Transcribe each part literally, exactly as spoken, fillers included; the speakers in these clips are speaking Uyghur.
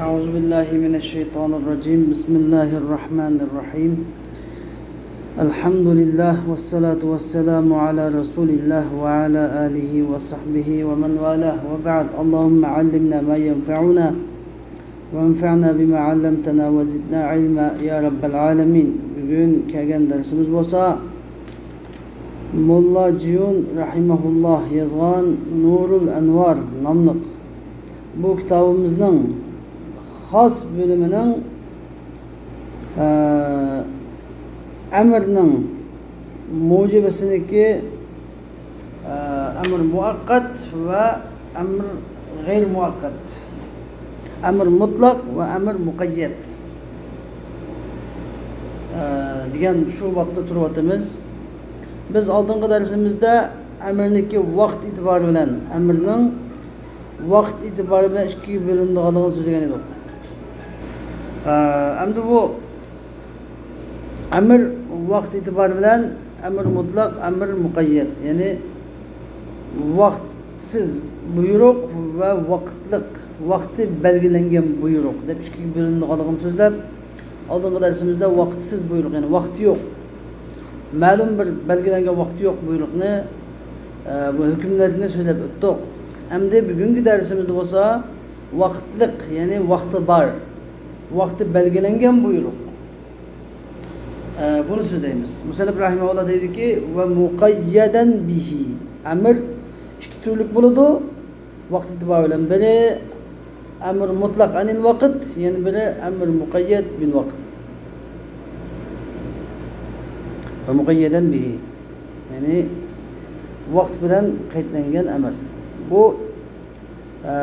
أعوذ بالله من الشيطان الرجيم. بسم الله الرحمن الرحيم. الحمد لله والصلاة والسلام على رسول الله وعلى آله وصحبه ومن والاه، وبعد. اللهم علمنا ما ينفعنا وانفعنا بما علمتنا وزدنا علما يا رب العالمين. بۈگۈن كەلگەن دەرسىمىز بولسا موللا جىيۇن رەھىمەھۇللاھ يازغان نۇرۇل ئەنۋار ناملىق بۇ كىتابىمىزنىڭ خاس بۆلۈمىنىڭ، ئە، ئەمرنىڭ مۇجىبىسىنىڭكى، ئە، ئەمر مۇۋەققەت ۋە ئەمر غەير مۇۋەققەت، ئەمر مۇتلەق ۋە ئەمر مۇقەييەت، ئە، دېگەن شۇ بابتا تۇرۇۋاتىمىز. بىز ئالدىنقى دەرسىمىزدە ئەمرنىڭكى ۋاقىت ئېتىبارى بىلەن، ئەمرنىڭ ۋاقىت ئېتىبارى بىلەن ئىككىگە بۆلۈنىدىغانلىقىنى سۆزلىگەن ئىدۇق. ئە، ئەمدى بۇ ئەمر ۋاقىت ئېتىبارى بىلەن ئەمر مۇتلەق، ئەمر مۇقەييەت، يەنى ۋاقىتسىز بۇيرۇق ۋە ۋاقىتلىق، ۋاقتى بەلگىلەنگەن بۇيرۇق دەپ ئىككىگە بۆلۈنىدىغانلىقىنى سۆزلەپ، ئالدىنقى دەرسىمىزدە ۋاقىتسىز بۇيرۇق، يەنى ۋاقتى يوق، مەلۇم بىر بەلگىلەنگەن ۋاقتى يوق بۇيرۇقنى، ئە، بۇ ھۆكۈملەرنى سۆزلەپ ئۆتتۇق. ئەمدى بۈگۈنكى دەرسىمىزدە بولسا ۋاقىتلىق، يەنى ۋاقتى بار، ۋاقتى بەلگىلەنگەن بۇيرۇق. ئە، بۇنى سۆزلەيمىز. مۇسەننىپ رەھىمەھۇللا دەيدۇكى، ۋە مۇقەييەدەن بىھى. ئەمر ئىككى تۈرلۈك بولىدۇ. ۋاقىت ئېتىبارى بىلەن بىرى ئەمر مۇتلەق ئەنىل ۋاقىت، يەنە بىرى ئەمر مۇقەييەد بىل ۋاقىت. ۋە مۇقەييەدەن بىھى. يەنى ۋاقىت بىلەن قەيتلەنگەن ئەمر. بۇ، ئە،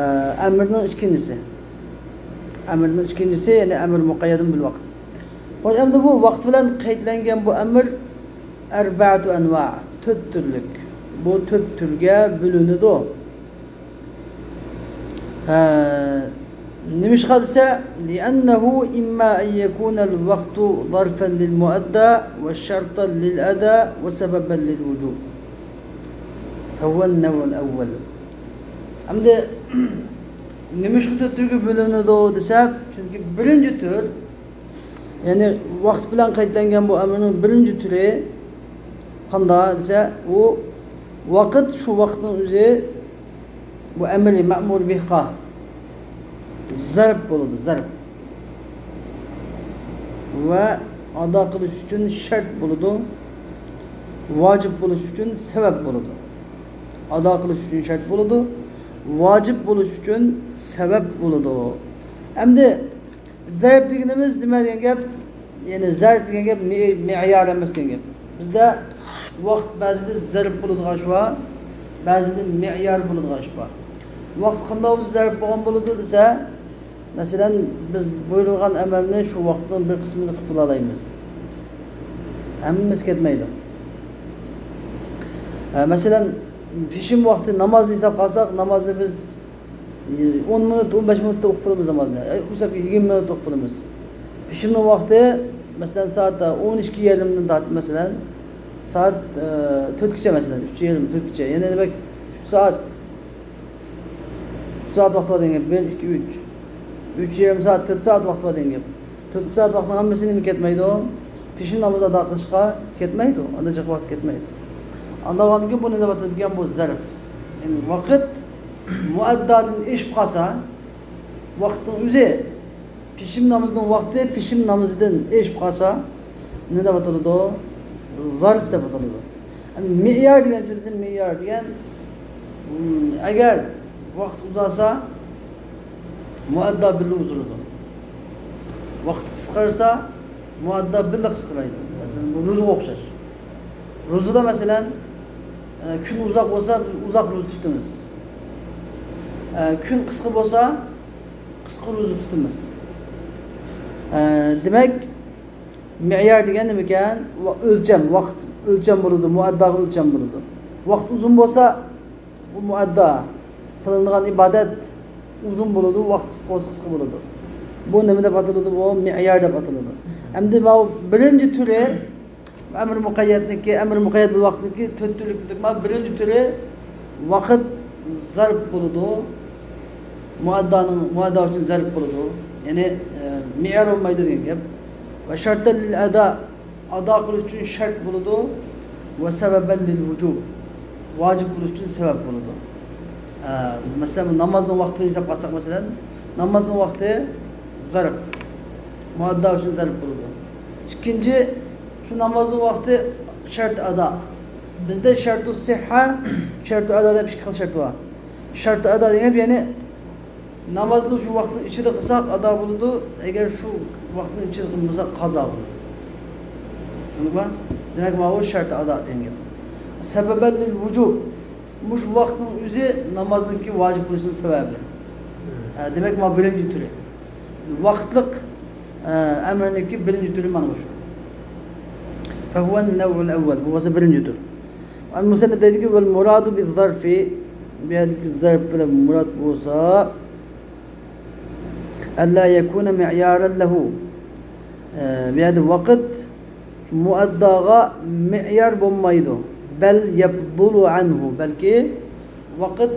ئەمرنىڭ ئىككىنچىسى. ئەمرنىڭ ئىككىنچىسى، يەنى ئەمر مۇقەييەدۇن بىل ۋاقىت. خوش، ئەمدى بۇ ۋاقىت بىلەن قەيتلەنگەن بۇ ئەمر ئەربەتۇ ئەنۋا، تۆت تۈرلۈك. بۇ تۆت تۈرگە بۆلۈنىدۇ. ھە، نېمىشقا دېسە، لأنه إما أن يكون الوقت ظرفا للمؤدى وشرطا للأداء وسببا للوجوب. فهو النوع الأول. ئەمدى نېمىشقا تۆت تۈرگە بۆلۈنىدۇ دېسە، چۈنكى بىرىنچى تۈر، يەنى ۋاقىت بىلەن قەيتلەنگەن بۇ ئەمرنىڭ بىرىنچى تۈرى قانداق دېسە، ئۇ ۋاقىت، شۇ ۋاقىتنىڭ ئۆزى بۇ ئەمرى مەمۇر بىھقا زەرپ بولىدۇ، زەرپ. ۋە ئادا قىلىش ئۈچۈن شەرت بولىدۇ، ۋاجىپ بولۇش ئۈچۈن سەۋەب بولىدۇ. ئادا قىلىش ئۈچۈن شەرت بولىدۇ، ۋاجىپ بولۇش ئۈچۈن سەۋەب بولىدۇ. ئەمدى زەرپ دېگىنىمىز نېمە دېگەن گەپ؟ يەنى زەرپ دېگەن گەپ مې-، مېئيار ئەمەس دېگەن گەپ. بىزدە ۋاقىت بەزىدە زەرپ بولىدىغان ئىش بار، بەزىدە مېئيار بولىدىغان ئىش بار. ۋاقىت قانداق بولسا زەرپ بولغان بولىدۇ دېسە، مەسىلەن، بىز بۇيرۇلغان ئەمەلنى شۇ ۋاقىتنىڭ بىر قىسمىدا قىلىپ بولالايمىز. ھەممىسى كەتمەيدۇ. ئە، مەسىلەن، پېشىن ۋاقتى نامازنى ھېسابقا ئالساق، نامازنى بىز ئون مىنۇت، ئون بەش مىنۇتتا ئوقۇپ بولىمىز نامازنى. ئەي، ئۇ سەپكە يىگىرمە مىنۇتتا ئوقۇپ بولىمىز. پېشىننىڭ ۋاقتى، مەسىلەن، سائەت ئون ئىككى يېرىمدىن تارتىپ، مەسىلەن، سائەت، ئە، تۆتكىچە، مەسىلەن، ئۈچ يېرىم، تۆتكىچە. يەنە دېمەك، ئۈچ سائەت، ئۈچ سائەت ۋاقتى بار دېگەن گەپ. بىر، ئىككى، ئۈچ. ئۈچ يېرىم سائەت، تۆت سائەت ۋاقتى بار دېگەن گەپ. تۆت سائەت ۋاقىتنىڭ ھەممىسى نېمە كەتمەيدۇ؟ پېشىن نامىزى ئادا قىلىشقا كەتمەيدۇ. ئاندا جىق ۋاقىت كەتمەيدۇ. ئاندا بولغاندىن كېيىن بۇ نېمە دەپ ئاتىلىدىكەن؟ بۇ زەرپ. يەنى ۋاقىت مۇئەددادىن ئېشىپ قالسا، ۋاقىتنىڭ ئۆزى، پېشىن نامىزىنىڭ ۋاقتى پېشىن نامىزىدىن ئېشىپ قالسا، نېمە دەپ ئاتىلىدۇ؟ زەرپ دەپ ئاتىلىدۇ. مېئيار دېگەن چۈنسى، مېئيار دېگەن، ئەگەر ۋاقىت ئۇزارسا، مۇئەددا بىللە ئۇزىرىدۇ. ۋاقىت قىسقارسا، مۇئەددا بىللە قىسقىرايدۇ. مەسىلەن، بۇ روزىغا ئوخشاش. روزىدا، مەسىلەن، ئە، كۈن ئۇزاق بولسا، بىز ئۇزاق روزا تۇتىمىز. ئە، كۈن قىسقا بولسا، قىسقا روزا تۇتىمىز. ئە، دېمەك، مېئيار دېگەن نېمىكەن؟ ۋا-، ئۆلچەم، ۋاقىت ئۆلچەم بولىدۇ، مۇئەدداغا ئۆلچەم بولىدۇ. ۋاقىت ئۇزۇن بولسا، بۇ مۇئەددا قىلىنىدىغان ئىبادەت ئۇزۇن بولىدۇ، ۋاقىت قىسقا بولسا قىسقا بولىدۇ. بۇ نېمە دەپ ئاتىلىدۇ؟ بۇ مېئيار دەپ ئاتىلىدۇ. ئەمدى ماۋۇ بىرىنچى تۈرى، ئەمر مۇقەييەتنىڭكى، ئەمر مۇقەييەت بىل ۋاقىتنىڭكى تۆت تۈرلۈك دېدۇق. ماۋۇ بىرىنچى تۈرى ۋاقىت زەرپ بولىدۇ. مۇئەددانىڭ، مۇئەددا ئۈچۈن زەرب بولىدۇ. يەنى، ئە، مېئيار بولمايدۇ دېگەن گەپ. ۋە شەرتەن لىل ئەدا، ئادا قىلىش ئۈچۈن شەرت بولىدۇ. ۋە سەۋەبەن لىل ۋۇجۇب، ۋاجىپ بولۇش ئۈچۈن سەۋەب بولىدۇ. ئە، مەسىلەن، بۇ نامازنىڭ ۋاقتىنى ھېسابقا ئالساق، مەسىلەن، نامازنىڭ ۋاقتى زەرب، مۇئەددا ئۈچۈن زەرب بولىدۇ. ئىككىنچى، شۇ نامازنىڭ ۋاقتى شەرت ئادا. بىزدە شەرتۇ سىھھە، شەرتۇ ئادا دەپ ئىككى خىل شەرت بار. شەرتۇ ئادا دېگەن، يەنى نامازنى شۇ ۋاقىتنىڭ ئىچىدە قىلساق، ئادا بولىدۇ. ئەگەر شۇ ۋاقىتنىڭ ئىچىدە قىلمىساق، قازا بولىدۇ. چۈشەندىڭىزمۇ؟ دېمەك، ماۋۇ شەرتى ئادا دېگەن گەپ. سەۋەبەن لىل ۋۇجۇب. مۇشۇ ۋاقىتنىڭ ئۆزى نامازنىڭكى ۋاجىپ بولۇشىنىڭ سەۋەبى. ھە، دېمەك، ماۋۇ بىرىنچى تۈرى. ۋاقىتلىق، ئە، ئەمرنىڭكى بىرىنچى تۈرى مانا مۇشۇ. فهو النوع الأول. بۇ بولسا بىرىنچى تۈر. ئەل مۇسەننىپ دەيدىكى، ۋەل مۇرادۇ بىز زەرفى، بۇ يەردىكى زەرف بىلەن مۇراد بولسا، ئەللا يەكۇنە مىئيارەن لەھۇ. ئە، بۇ يەردە ۋاقىت شۇ مۇئەدداغا مىئيار بولمايدۇ. بەل يەپدۇلۇ ئەنھۇ، بەلكى ۋاقىت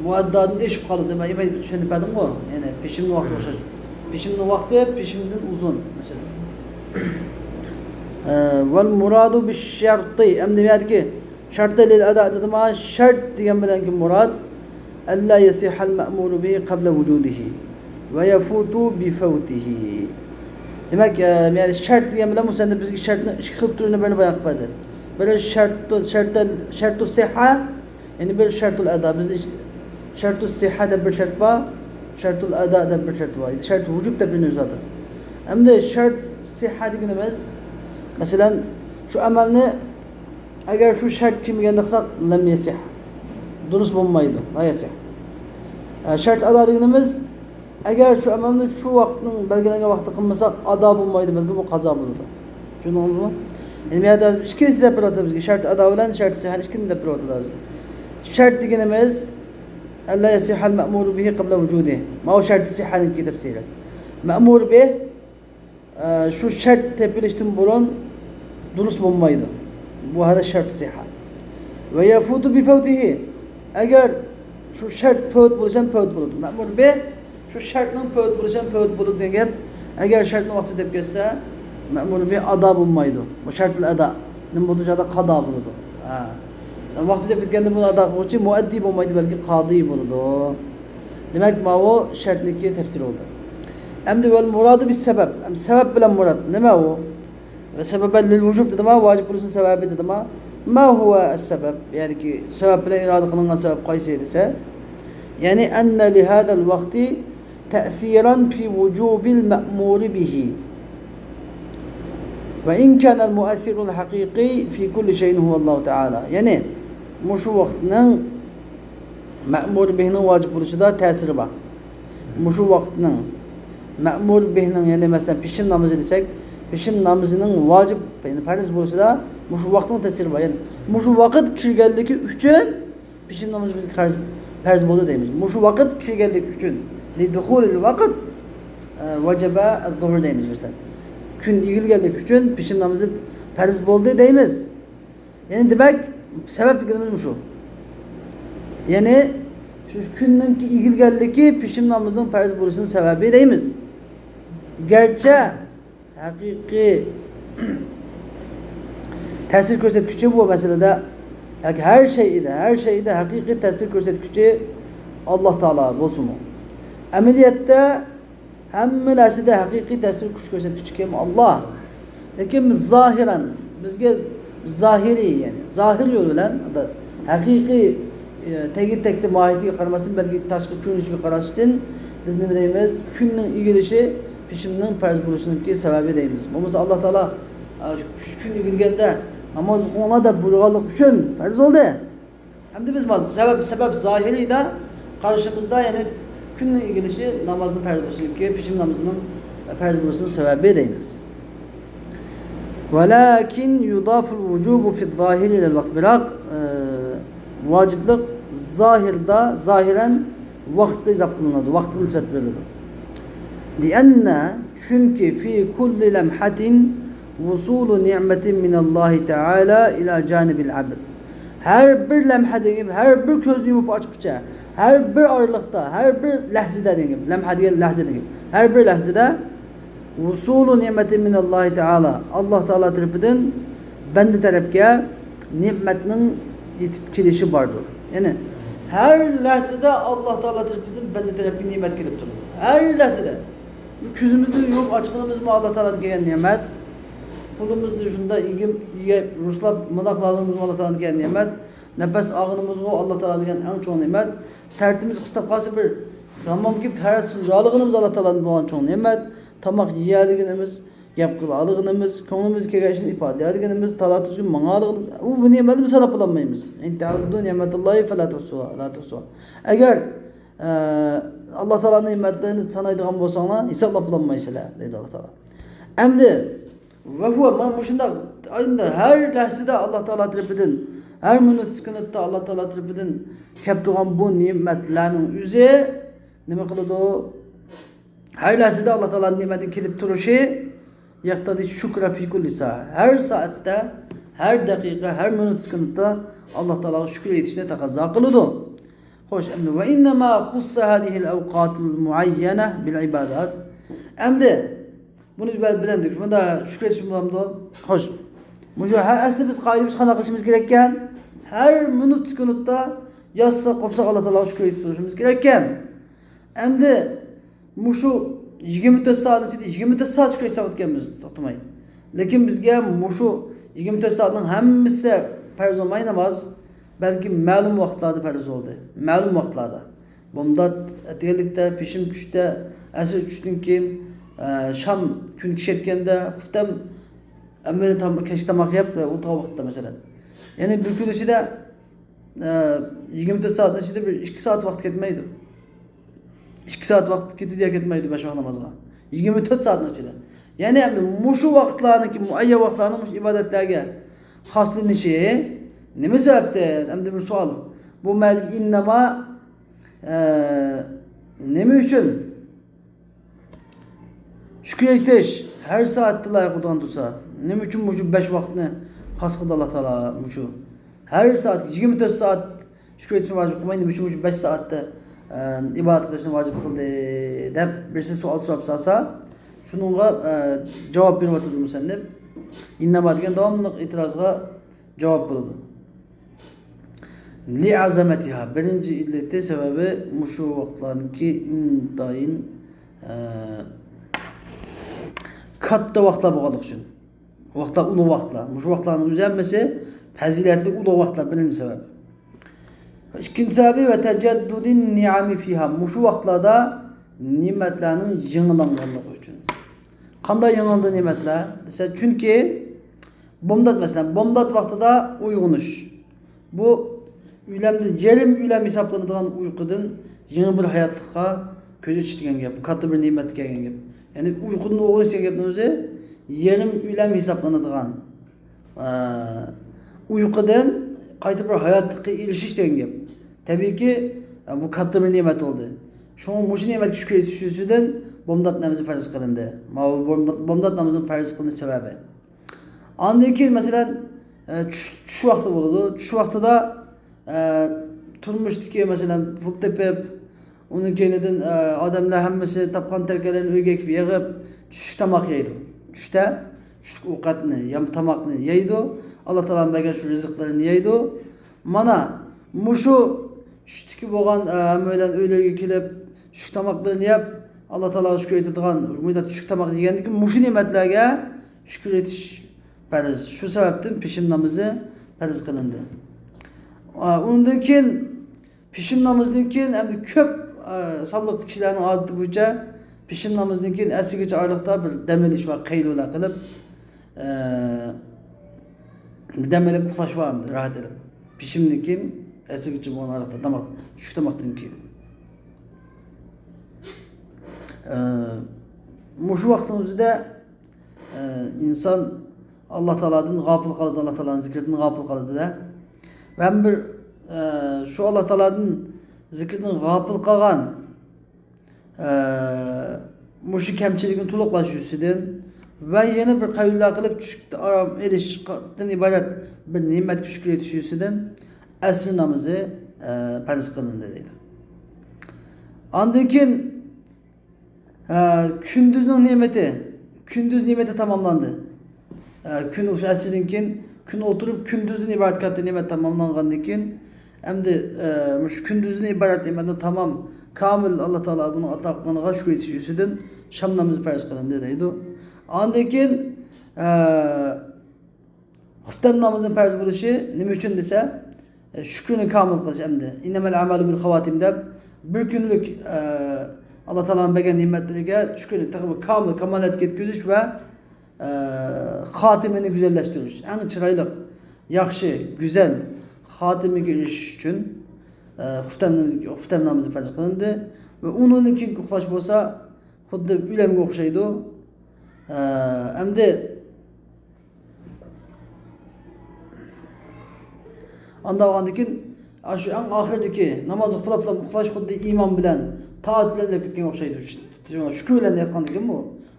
مۇئەددادىن ئېشىپ قالىدۇ. مەن يەنە چۈشەندۈرۈپ بەردىمغۇ؟ يەنى پېشىننىڭ ۋاقتى ئوخشاش. پېشىننىڭ ۋاقتى پېشىندىن ئۇزۇن، مەسىلەن. ئە، ۋەل مۇرادۇ بىش شەرتى. ئەمدى بۇ يەردىكى شەرتى لىل ئەدا دېدىما، شەرت دېگەن بىلەنكى مۇراد، ئەللا يەسىھەل مەئمۇرۇ بىھى قەبلە ۋۇجۇدىھى ۋە يەفۇتۇ بىفەۋتىھى. دېمەك، ئە، يەنى شەرت دېگەن بىلەن مۇسەننىپ بىزگە شەرتنىڭ ئىككى خىل تۈرىنى بىرنى بايان قىلىپ بەردى. بىرى شەرتۇ، شەرتە، شەرتۇ سىھھە، يەنى بىر شەرتۇل ئەدا. بىزدە شەرتۇ سىھھە دەپ بىر شەرت بار، شەرتۇل ئەدا دەپ بىر شەرت بار. شەرت ۋۇجۇب دەپ بىرنى ئۆزى بار. ئەمدى شەرت سىھھە دېگىنىمىز، مەسىلەن، شۇ ئەمەلنى ئەگەر شۇ شەرت كىرمىگەندە قىلساق، لەم يەسىھ. دۇرۇس بولمايدۇ. لا يەسىھ. ئە، شەرت ئادا دېگىنىمىز، ئەگەر شۇ ئەمەلنى شۇ ۋاقىتنىڭ بەلگىلەنگەن ۋاقتىدا قىلمىساق، ئادا بولمايدۇ، بەلكى بۇ قازا بولىدۇ. چۈشەندىڭىزمۇ؟ ئەمدى بۇ يەردە ئىككىلىسى دەپ بېرىۋاتىدۇ بىزگە. شەرت ئادا بىلەن شەرت سىھھەنى ئىككىنى دەپ بېرىۋاتىدۇ ھازىر. شەرت دېگىنىمىز، ئەللا يەسىھەل مەئمۇرۇ بىھى قەبلە ۋۇجۇدىھى. ماۋۇ شەرت سىھھەنىڭكى تەپسىرى. مەئمۇر بىھ، ئە، شۇ شەرت تېپىلىشتىن بۇرۇن دۇرۇس بولمايدۇ. بۇ ھەدە شەرت سىھھە. ۋە يەفۇتۇ بىفەۋتىھى. ئەگەر شۇ شەرت پەۋت بولسا پەۋت بولىدۇ. مەئمۇر بىھ شۇ شەرتنىڭ پەۋت بولسا پەۋت بولىدۇ دېگەن گەپ. ئەگەر شەرتنىڭ ۋاقتى ئۆتۈپ كەتسە، مەئمۇر بىھ ئادا بولمايدۇ. بۇ شەرتۇل ئەدا. نېمە بولىدۇ؟ شۇ يەردە قازا بولىدۇ. ھە. ۋاقتى ئۆتۈپ كەتكەندە بۇنى ئادا قىلغۇچى مۇئەددى بولمايدۇ، بەلكى قازى بولىدۇ. دېمەك، ماۋۇ شەرتنىڭكى تەپسىرى بولدى. ئەمدى ۋەل مۇرادۇ بىس سەبەب. ئەمدى سەۋەب بىلەن مۇراد نېمە ئۇ؟ ۋە سەبەبەن لىل ۋۇجۇب دېدىما، ۋاجىپ بولۇشنىڭ سەۋەبى دېدىما. ما ھۇۋە ئەس سەبەب؟ يەنىكى سەۋەب بىلەن ئىرادە قىلىنغان سەۋەب قايسى دېسە، يەنى ئەننە لىھازەل ۋاقتى تەسىرەن فى ۋۇجۇبىل مەئمۇرى بىھى. ۋە ئىن كانەل مۇئەسسىرۇل ھەقىقىي فى كۇللى شەيئىن ھۇۋەللاھۇ تەئالا. يەنى، مۇشۇ ۋاقىتنىڭ مەئمۇر بىھنىڭ ۋاجىپ بولۇشىدا تەسىرى بار. مۇشۇ ۋاقىتنىڭ مەئمۇر بىھنىڭ، يەنى مەسىلەن، پېشىن نامىزى دېسەك، پېشىن نامىزىنىڭ ۋاجىپ، يەنى پەرز بولۇشىدا مۇشۇ ۋاقىتنىڭ تەسىرى بار. يەنى مۇشۇ ۋاقىت كىرگەنلىكى ئۈچۈن پېشىن نامىزى بىزگە پەرز، پەرز بولدى دەيمىز. مۇشۇ ۋاقىت كىرگەنلىكى ئۈچۈن، لىدۇخۇلىل ۋاقىت، ئە، ۋەجەبە ئەززۇھۇر دەيمىز مەسىلەن. كۈن ئېگىلگەنلىكى ئۈچۈن پېشىن نامىزى پەرز بولدى دەيمىز. يەنى دېمەك، سەۋەب دېگىنىمىز مۇشۇ. يەنى شۇ كۈننىڭكى ئېگىلگەنلىكى پېشىن نامىزىنىڭ پەرز بولۇشىنىڭ سەۋەبى دەيمىز. گەرچە ھەقىقىي تەسىر كۆرسەتكۈچى بۇ مەسىلىدە، ياكى ھەر شەيئىدە، ھەر شەيئىدە ھەقىقىي تەسىر كۆرسەتكۈچى ئاللاھ تائالا بولسىمۇ، ئەمەلىيەتتە ھەممە نەرسىدە ھەقىقىي تەسىر كۈچ كۆرسەتكۈچى كىم؟ ئاللاھ. لېكىن بىز زاھىرەن، بىزگە زاھىرىي، يەنى زاھىر يول بىلەن، ھەقىقىي، ئى، تەگى تەكتى ماھىيىتىگە قارىماستىن، بەلكى تاشقى كۆرۈنۈشىگە قاراشتىن، بىز نېمە دەيمىز؟ كۈننىڭ ئېگىلىشى پېشىننىڭ پەرز بولۇشىنىڭكى سەۋەبى دەيمىز. بولمىسا ئاللاھ تائالا، ئە، شۇ كۈن ئېگىلگەندە ناماز ئوقۇڭلار دەپ بۇيرۇغانلىقى ئۈچۈن پەرز بولدى. ئەمدى بىز مانا سەۋەب، سەۋەب زاھىرىيدا قارىشىمىزدا، يەنى كۈننىڭ ئېگىلىشى نامازنىڭ پەرز بولۇشىنىڭكى، پېشىن نامىزىنىڭ پەرز بولۇشىنىڭ سەۋەبى دەيمىز. ۋەلاكىن يۇدافۇل ۋۇجۇبۇ فىز زاھىرى ئىلەل ۋاقىت. بىراق، ئە، ۋاجىپلىق زاھىردا، زاھىرەن ۋاقىتقا ئىزاپە قىلىنىدۇ، ۋاقىتقا نىسبەت بېرىلىدۇ. لىئەننە، چۈنكى، فى كۇللى لەمھەتىن ۋۇسۇلۇ نىئمەتىن مىنەللاھى تەئالا ئىلا جانىبىل ئەبد. ھەر بىر لەمھە دېگەن گەپ، ھەر بىر كۆزنى يۇمۇپ ئاچقۇچە، ھەر بىر ئارىلىقتا، ھەر بىر لەھزىدە دېگەن گەپ، لەمھە دېگەن لەھزە دېگەن گەپ، ھەر بىر لەھزىدە ۋۇسۇلۇ نېمەتى مىنەللاھى تەئالا، ئاللا تائالا تەرىپىدىن بەندە تەرەپكە نېمەتنىڭ يېتىپ كېلىشى باردۇر. يەنى ھەر لەھزىدە ئاللا تائالا تەرىپىدىن بەندە تەرەپكە نېمەت كېلىپ تۇرىدۇ. ھەر لەھزىدە. كۆزىمىزنى يۇمۇپ ئاچقىنىمىزمۇ ئاللا تائالادىن كەلگەن نېمەت. پۇلىمىزنى شۇنداق يېگىپ، يەپ، رۇسلاپ، مۇنداق قىلغىنىمىزمۇ ئاللا تائالادىن كەلگەن نېمەت. نەپەس ئالغىنىمىزغۇ ئاللا تائالادىن كەلگەن ئەڭ چوڭ نېمەت. تەرىتىمىز قىستاپ قالسا، بىر ھاممام كېلىپ تەرەتسىز يالىغىنىمىز ئاللا تائالادىن بولغان چوڭ نېمەت. تاماق يېيەلىگىنىمىز، گەپ قىلالىغىنىمىز، كۆڭلىمىزگە كەلگەن ئىشنى ئىپادىلىيەلىگىنىمىز، تالا تۈزگە ماڭالىغىنىمىز، ئۇ بۇ نېمەتنى ساناپ بولالمايمىز. ئىن تەئۇددۇ نېمەتاللاھى فەلا تۇھسۇھا، لا تۇھسۇھا. ئەگەر، ئە، ئاللا تائالانىڭ نېمەتلىرىنى سانايدىغان بولساڭلار، ھېسابلاپ بولالمايسىلەر، دەيدۇ ئاللا تائالا. ئەمدى، ۋە ھۇۋە، مانا مۇشۇنداق، ئەمدى ھەر لەھزىدە ئاللا تائالا تەرىپىدىن، ھەر مىنۇت سېكۇنتتا ئاللا تائالا تەرىپىدىن كەپ تۇرغان بۇ نېمەتلەرنىڭ ئۆزى نېمە قىلىدۇ؟ ھەر لەھزىدە ئاللا تائالانىڭ نېمەتنىڭ كېلىپ تۇرۇشى، يەقتەدى شۈكرە فى كۇللى سائە. ھەر سائەتتە، ھەر دەقىقە، ھەر مىنۇت سېكۇنتتا ئاللا تائالاغا شۈكۈر ئېيتىشنى تەقەززا قىلىدۇ. خوش، ئەمدى، ۋە ئىننەما خۇسسە ھازىھىل ئەۋقاتىل مۇئەييەنە بىل ئىبادات. ئەمدى، بۇنى بىلەن، بىلەندۇق. بۇندا شۈكۈر ئېيتىش بولامدۇ؟ خوش. مۇشۇ ھە-، ئەسلى بىز قائىدە بويىچە قانداق قىلىشىمىز كېرەككەن؟ ھەر مىنۇت سېكۇنتتا ياتساق، قوپساق ئاللا تائالاغا شۈكۈر ئېيتىپ تۇرۇشىمىز كېرەككەن. ئەمدى مۇشۇ يىگىرمە تۆت سائەتنىڭ ئىچىدە يىگىرمە تۆت سائەت شۈكۈر ئېيتساق ئىكەنمىز توختىماي. لېكىن بىزگە مۇشۇ يىگىرمە تۆت سائەتنىڭ ھەممىسىدە پەرز بولماي ناماز، بەلكى مەلۇم ۋاقىتلاردا پەرز بولدى. مەلۇم ۋاقىتلاردا. بامدات ئەتىگەنلىكتە، پېشىم چۈشتە، ئەسىر چۈشتىن كېيىن، ئە، شام كۈن كېچىككەندە، خۇپتەم ئەمدى تام-، كەچلىك تاماق يەپ ئولتۇرغان ۋاقىتتا مەسىلەن. يەنى بىر كۈن ئىچىدە، ئە، يىگىرمە تۆت سائەتنىڭ ئىچىدە بىر ئىككى سائەت ۋاقىت كەتمەيدۇ. ئىككى سائەت ۋاقىت كېتىدۇ يا كەتمەيدۇ بەش ۋاق نامازغا. يىگىرمە تۆت سائەتنىڭ ئىچىدە. يەنى ئەمدى مۇشۇ ۋاقىتلارنىڭكى، مۇئەييەن ۋاقىتلارنىڭ مۇشۇ ئىبادەتلەرگە خاسلىنىشى نېمە سەۋەبتىن؟ ئەمدى بىر سوئال. بۇ مەلىك ئىننەما، ئە، نېمە ئۈچۈن؟ شۈكۈر ئېيتىش ھەر سائەتتە لايىق بولىدىغان تۇرسا، نېمە ئۈچۈن مۇشۇ بەش ۋاقىتنى خاس قىلدى ئاللا تائالا؟ مۇشۇ ھەر سائەت يىگىرمە تۆت سائەت شۈكۈر ئېيتىشنى ۋاجىپ قىلماي، نېمە ئۈچۈن مۇشۇ بەش سائەتتە، ئە، ئىبادەت قىلىشنى ۋاجىپ قىلدى دەپ بىرسى سوئال سوراپ سالسا، شۇنىڭغا، ئە، جاۋاب بېرىۋاتىدۇ مۇسەننىپ. ئىننەما دېگەن داۋاملىق ئېتىرازغا جاۋاب بولىدۇ. لىئەزەمەتىھا، بىرىنچى ئىللىتى، سەۋەبى مۇشۇ ۋاقىتلارنىڭكى ئىنتايىن، ئە، كاتتا ۋاقىتلار بولغانلىقى ئۈچۈن. ۋاقىتلار، ئۇلۇغ ۋاقىتلار. مۇشۇ ۋاقىتلارنىڭ ئۆزى ھەممىسى پەزىلەتلىك ئۇلۇغ ۋاقىتلار، بىرىنچى سەۋەب. ئىككىنچى سەۋەبى، ۋە تەجەددۇدىن نىئەمى فىھا، مۇشۇ ۋاقىتلاردا نېمەتلەرنىڭ يېڭىلانغانلىقى ئۈچۈن. قانداق يېڭىلىنىدۇ نېمەتلەر دېسە، چۈنكى بامدات، مەسىلەن، بامدات ۋاقتىدا ئويغىنىش. بۇ ئۆلەمدىن، يېرىم ئۆلەم ھېسابلىنىدىغان ئۇيقۇدىن يېڭى بىر ھاياتلىققا كۆز ئېچىش دېگەن گەپ. بۇ كاتتا بىر نېمەتكە كەلگەن گەپ. يەنى ئۇيقۇدىن ئويغىنىش دېگەن گەپنىڭ ئۆزى يېرىم ئۆلەم ھېسابلىنىدىغان، ئە، ئۇيقۇدىن قايتا بىر ھاياتلىققا ئېرىشىش دېگەن گەپ. تەبىئىيكى، ئە، بۇ كاتتا بىر نېمەت بولدى. شۇڭا مۇشۇ نېمەتكە شۈكۈر ئېيتىش يۈزىسىدىن بامدات نامىزى پەرز قىلىندى. ماۋۇ بامدات، بامدات نامىزىنىڭ پەرز قىلىنىش سەۋەبى. ئاندىن كېيىن، مەسىلەن، ئە، چۈش، چۈش ۋاقتى بولىدۇ. چۈش ۋاقتىدا، ئە، تۇرمۇشتىكى، مەسىلەن، پۇل تېپىپ، ئۇنىڭ كەينىدىن، ئە، ئادەملەر ھەممىسى تاپقان تەركەلىرىنى ئۆيگە ئېكىپ يىغىپ، چۈشلۈك تاماق يەيدۇ. چۈشتە چۈشلۈك ئوقەتنى، يا تاماقنى يەيدۇ. ئاللا تائالا بەرگەن شۇ رىزىقلىرىنى يەيدۇ. مانا مۇشۇ چۈشتىكى بولغان، ئە، ھەممەيلەن ئۆيلىرىگە كېلىپ، چۈشلۈك تاماقلىرىنى يەپ، ئاللا تائالاغا شۈكۈر ئېيتىدىغان، مۇنداق چۈشلۈك تاماق يېگەندىن كېيىن مۇشۇ نېمەتلەرگە شۈكۈر ئېيتىش پەرز. شۇ سەۋەبتىن پېشىن نامىزى پەرز قىلىندى. ئا، ئۇندىن كېيىن، پېشىن نامىزىدىن كېيىن ئەمدى كۆپ، ئا، سانلىق كىشىلەرنىڭ ئادىتى بويىچە پېشىن نامىزىدىن كېيىن ئەتىگىچە ئارىلىقتا بىر دەم ئېلىش ۋە قەيلۇلە قىلىپ، ئە، دەم ئېلىپ ئۇخلاش بار ئەمدى، راھەت ئېلىپ. پېشىمدىن كېيىن ئەسىرگىچە بولغان ئارىلىقتا تاماق، چۈشلۈك تاماقتىن كېيىن. ئە، مۇشۇ ۋاقىتنىڭ ئۆزىدە، ئە، ئىنسان ئاللا تائالادىن غاپىل قالىدۇ، ئاللا تائالانىڭ زىكرىدىن غاپىل قالىدۇ-دە. ۋە بىر، ئە، شۇ ئاللا تائالادىن زىكرىدىن غاپىل قالغان، ئە، مۇشۇ كەمچىلىكنى تولۇقلاش يۈزىسىدىن ۋە يەنە بىر قەيلۇلە قىلىپ چۈشلۈكتە ئارام ئېلىشتىن ئىبارەت بىر نېمەتكە شۈكۈر ئېيتىش يۈزىسىدىن ئەسىر نامىزى، ئە، پەرز قىلىندى دەيدۇ. ئاندىن كېيىن، ئە، كۈندۈزنىڭ نېمىتى، كۈندۈز نېمىتى تاماملاندى. ئە، كۈن ئەسىردىن كېيىن كۈن ئولتۇرۇپ، كۈندۈزدىن ئىبارەت كاتتا نېمەت تاماملانغاندىن كېيىن، ئەمدى، ئە، مۇشۇ كۈندۈزدىن ئىبارەت نېمەتنى تامام، كامىل ئاللا تائالا بۇنىڭ ئاتا قىلغىنىغا شۈكۈر ئېيتىش يۈزىسىدىن شام نامىزى پەرز قىلىندى دەيدۇ. ئاندىن كېيىن، ئە، خۇپتەن نامىزىنىڭ پەرز بولۇشى نېمە ئۈچۈن دېسە، ئە، شۈكرىنى كامىل قىلىش ئەمدى. ئىننەمەل ئەمالۇ بىل خاۋاتىم دەپ، بىر كۈنلۈك، ئە، ئاللا تائالانىڭ بەرگەن نېمەتلىرىگە شۈكرىنى تېخى كامىل، كامالەتكە يەتكۈزۈش ۋە، ئە، خاتىمىنى گۈزەللەشتۈرۈش. ئەڭ چىرايلىق، ياخشى، گۈزەل خاتىمىگە ئېرىشىش ئۈچۈن، ئە، خۇپتەن، خۇپتەن نامىزى پەرز قىلىندى. ۋە ئۇنىڭدىن كېيىنكى ئۇخلاش بولسا، خۇددى ئۆلۈمگە ئوخشايدۇ. ئە، ئەمدى ئانداق بولغاندىن كېيىن، ئاشۇ ئەڭ ئاخىرىدىكى ناماز ئۇخلاپلا ئۇخلاش خۇددى ئىمان بىلەن، تائەت بىلەن ئۆتۈپ كەتكەنگە ئوخشايدۇ. شۈكۈر بىلەن ياتقاندىن كېيىن بۇ،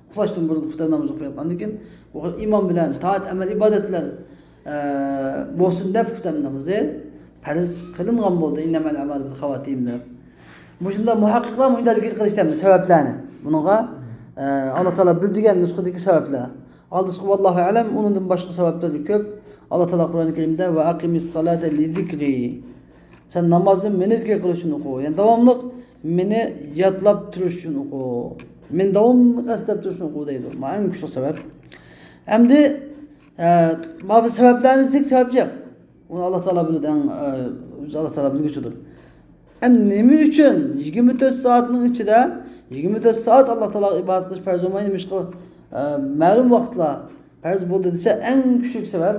ئۇخلاشتىن بۇرۇن خۇپتەن نامىزى ئوقۇياتقاندىن كېيىن، بۇ ئىمان بىلەن، تائەت، ئەمەل، ئىبادەت بىلەن، ئە، بولسۇن دەپ خۇپتەن نامىزى پەرز قىلىنغان بولدى. ئىننەمەل ئەمالۇ بىل خاۋاتىم دەپ. مۇشۇنداق مۇھەققىقلار مۇشۇنداق زىكىر قىلىشتا سەۋەبلەرنى. بۇنىڭغا، ئە، ئاللا تائالا بىلدۈرگەن نۇسخىدىكى سەۋەبلەر. ئالدىسىغا ۋاللاھۇ ئەلەم، ئۇنىڭدىن باشقا سەۋەبلەر كۆپ. ئاللا تائالا قۇرئان كەرىمدە، «ۋە ئەقىمىس سالاتە لى زىكرى.» سەن نامازنى مېنى زىكىر قىلىش ئۈچۈن ئوقۇ. يەنى داۋاملىق مېنى يادلاپ تۇرۇش ئۈچۈن ئوقۇ. مېنى داۋاملىق ئەسلەپ تۇرۇش ئۈچۈن ئوقۇ دەيدۇ. مانا ئەڭ كۈچلۈك سەۋەب. ئەمدى، ئە، مانا بۇ سەۋەبلەرنى دېسەك، سەۋەب جىق. ئۇنى ئاللا تائالا بىلىدۇ، ئەڭ، ئە، ئۆزى ئاللا تائالا بىلگۈچىدۇر. ئەمدى نېمە ئۈچۈن يىگىرمە تۆت سائەتنىڭ ئىچىدە يىگىرمە تۆت سائەت ئاللا تائالاغا ئىبادەت قىلىش پەرز بولماي، نېمىشقا، ئە، مەلۇم ۋاقىتلار پەرز بولدى دېسە، ئەڭ كۈچلۈك سەۋەب،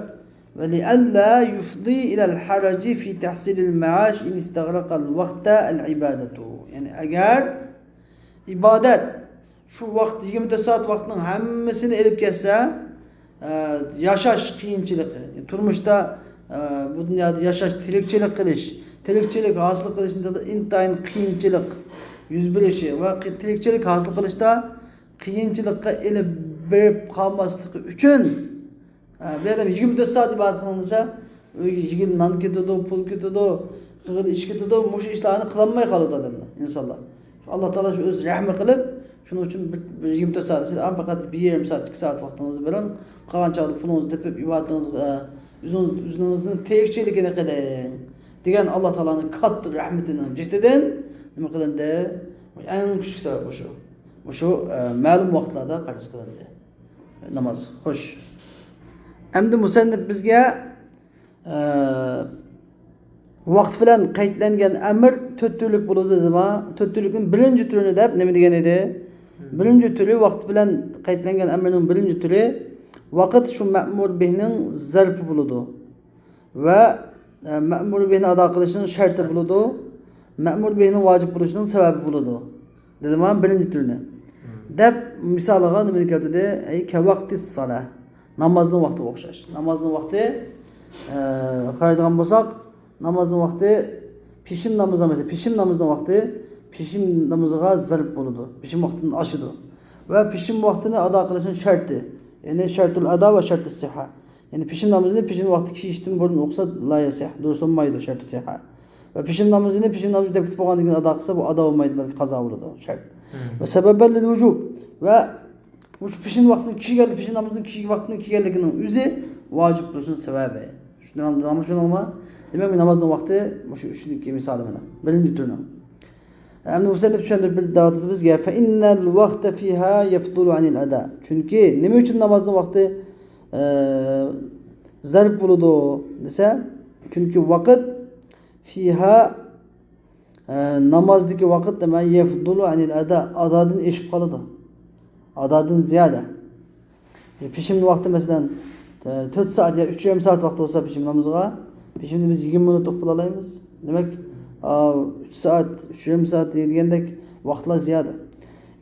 ولئلا يفضي إلى الحرج في تحصيل المعاش إن استغرق الوقت العبادة. يەنى ئەگەر ئىبادەت شۇ ۋاقىت، يىگىرمە تۆت سائەت ۋاقىتنىڭ ھەممىسىنى ئېلىپ كەتسە، ئە، ياشاش قىيىنچىلىقى، تۇرمۇشتا، ئە، بۇ دۇنيادا ياشاش، تىرىكچىلىك قىلىش، تىرىكچىلىك ھاسىل قىلىشنىڭ ئىنتايىن قىيىنچىلىق يۈز بېرىشى ۋە قى-، تىرىكچىلىك ھاسىل قىلىشتا قىيىنچىلىققا ئېلىپ بېرىپ قالماسلىقى ئۈچۈن، ھە، بىر ئادەم يىگىرمە تۆت سائەت ئىبادەت قىلىڭ دېسە، ئۆيگە يىگىرمە نان كېتىدۇ، پۇل كېتىدۇ، قىلغىلى ئىش كېتىدۇ، مۇشۇ ئىشلارنى قىلالماي قالىدۇ ئادەملەر، ئىنسانلار. شۇ ئاللا تائالا شۇ ئۆزى رەھمى قىلىپ، شۇنىڭ ئۈچۈن بىر، بىر يىگىرمە تۆت سائەت ئىچىدە پەقەت بىر يېرىم سائەت، ئىككى سائەت ۋاقتىڭىزنى بېرىڭ، قالغان چاغدا پۇلىڭىزنى تېپىپ، ئىبادىتىڭىزگە، ئۆزىڭىز، ئۆزىڭىزنىڭ تىرىكچىلىكىنى قىلىڭ، دېگەن ئاللا تائالانىڭ كاتتا رەھمىتىنىڭ جېتىدىن نېمە قىلىندى؟ ئەڭ كۈچلۈك سەۋەب مۇشۇ. مۇشۇ، ئە، مەلۇم ۋاقىتلاردا پەرز قىلىندى ناماز. خوش. ئەمدى مۇسەننىپ بىزگە، ئە، ۋاقىت بىلەن قەيتلەنگەن ئەمىر تۆت تۈرلۈك بولىدۇ دېدىما؟ تۆت تۈرلۈكنىڭ بىرىنچى تۈرىنى دەپ نېمە دېگەن ئىدى؟ بىرىنچى تۈرى، ۋاقىت بىلەن قەيتلەنگەن ئەمىرنىڭ بىرىنچى تۈرى، ۋاقىت شۇ مەمۇر بىھنىڭ زەرپى بولىدۇ. ۋە، ئە، مەمۇر بىھنى ئادا قىلىشنىڭ شەرتى بولىدۇ، مەمۇر بىھنىڭ ۋاجىپ بولۇشىنىڭ سەۋەبى بولىدۇ. دېدىما، بىرىنچى تۈرنى. دەپ مىسالىغا نېمىنى كەلتۈردى؟ ئەي، كەۋاقتىس سالە. نامازنىڭ ۋاقتىغا ئوخشاش. نامازنىڭ ۋاقتى، ئە، قارايدىغان بولساق، نامازنىڭ ۋاقتى پېشىن نامىزى، مەسىلەن، پېشىن نامىزىنىڭ ۋاقتى پېشىن نامىزىغا زەرب بولىدۇ. پېشىن ۋاقتىدىن ئاشىدۇ. ۋە پېشىن ۋاقتىنى ئادا قىلىشنىڭ شەرتى، يەنى شەرتۇل ئادا ۋە شەرتۇس سىھھە. يەنى پېشىن نامىزىنى پېشىن ۋاقتى كېيىشتىن بۇرۇن ئوقۇسا، لا يەسىھ، دۇرۇس بولمايدۇ، شەرتى سىھھە. ۋە پېشىن نامىزىنى پېشىن نامىزى دەپ كېتىپ بولغاندىن كېيىن ئادا قىلسا، بۇ ئادا بولمايدۇ، بەلكى قازا بولىدۇ، شەرت. ۋە سەبەبەن لىل ۋۇجۇب. ۋە مۇشۇ پېشىن ۋاقتىنىڭ كېلگەنلىكى، پېشىن نامىزىنىڭ كېيىنكى ۋاقتىنىڭ كەلگەنلىكىنىڭ ئۆزى ۋاجىپ بولۇشنىڭ سەۋەبى. چۈشەندىڭىزمۇ، چۈشەندىڭىزمۇ؟ دېمەك، نامازنىڭ ۋاقتى مۇشۇ ئۈچنىڭكى مىسالى مانا. بىرىنچى تۈرنىڭ. ئەمدى مۇسەننىپ چۈشەندۈرۈپ بېرىپ دەۋاتىدۇ بىزگە، فەئىننەل ۋاقتە فىھا يەفدۇلۇ ئەنىل ئەدا. چۈنكى نېمە ئۈچۈن نامازنىڭ ۋاقتى، ئە، زەرب بولىدۇ دېسە، چۈنكى ۋاقىت فىھا، ئە، نامازدىكى ۋاقىت نېمە؟ يەفدۇلۇ ئەنىل ئەدا، ئادادىن ئېشىپ قالىدۇ. ئادادىن زىيادە. پېشىن ۋاقتى، مەسىلەن، تۆت سائەت يا ئۈچ يېرىم سائەت ۋاقتى بولسا پېشىن نامىزىغا، پېشىننى بىز يىگىرمە مىنۇت ئوقۇپ بولالايمىز. دېمەك، ئا، ئۈچ سائەت، ئۈچ يېرىم سائەت دېگەندەك ۋاقىتلار زىيادە.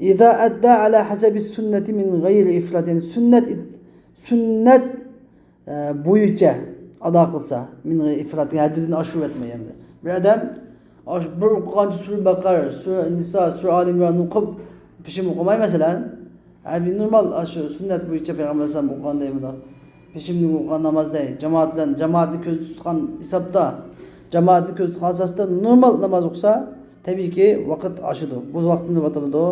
ئىزا ئەددا ئەلا ھەسەبى سۈننەتى مىن غەيرى ئىفرات، يەنى سۈننەت، سۈننەت، ئە، بويىچە ئادا قىلسا، مىن غەيرى ئىفرات، ھەددىدىن ئاشۇرۇۋەتمەي ئەمدى. بىر ئادەم ئاشۇ بىر ئوقۇغانچە سۈرە بەقەرە، سۈرە نىسا، سۈرە ئالى ئىمراننى ئوقۇپ، پېشىن ئوقۇماي، مەسىلەن، ئە، بىر نورمال، ئاشۇ سۈننەت بويىچە پەيغەمبەر ئەلەيھىسسالام ئوقۇغان دەيمىز، پېشىننى ئوقۇغان ناماز دەي، جامائەت بىلەن، جامائەتنى كۆزدە تۇتقان ھېسابتا، جامائەتنى كۆزىتىپ قالسا، نورمال ناماز ئوقۇسا، تەبىئىيكى ۋاقىت ئاشىدۇ. بۇ ۋاقىتنى دەپ ئاتىلىدۇ،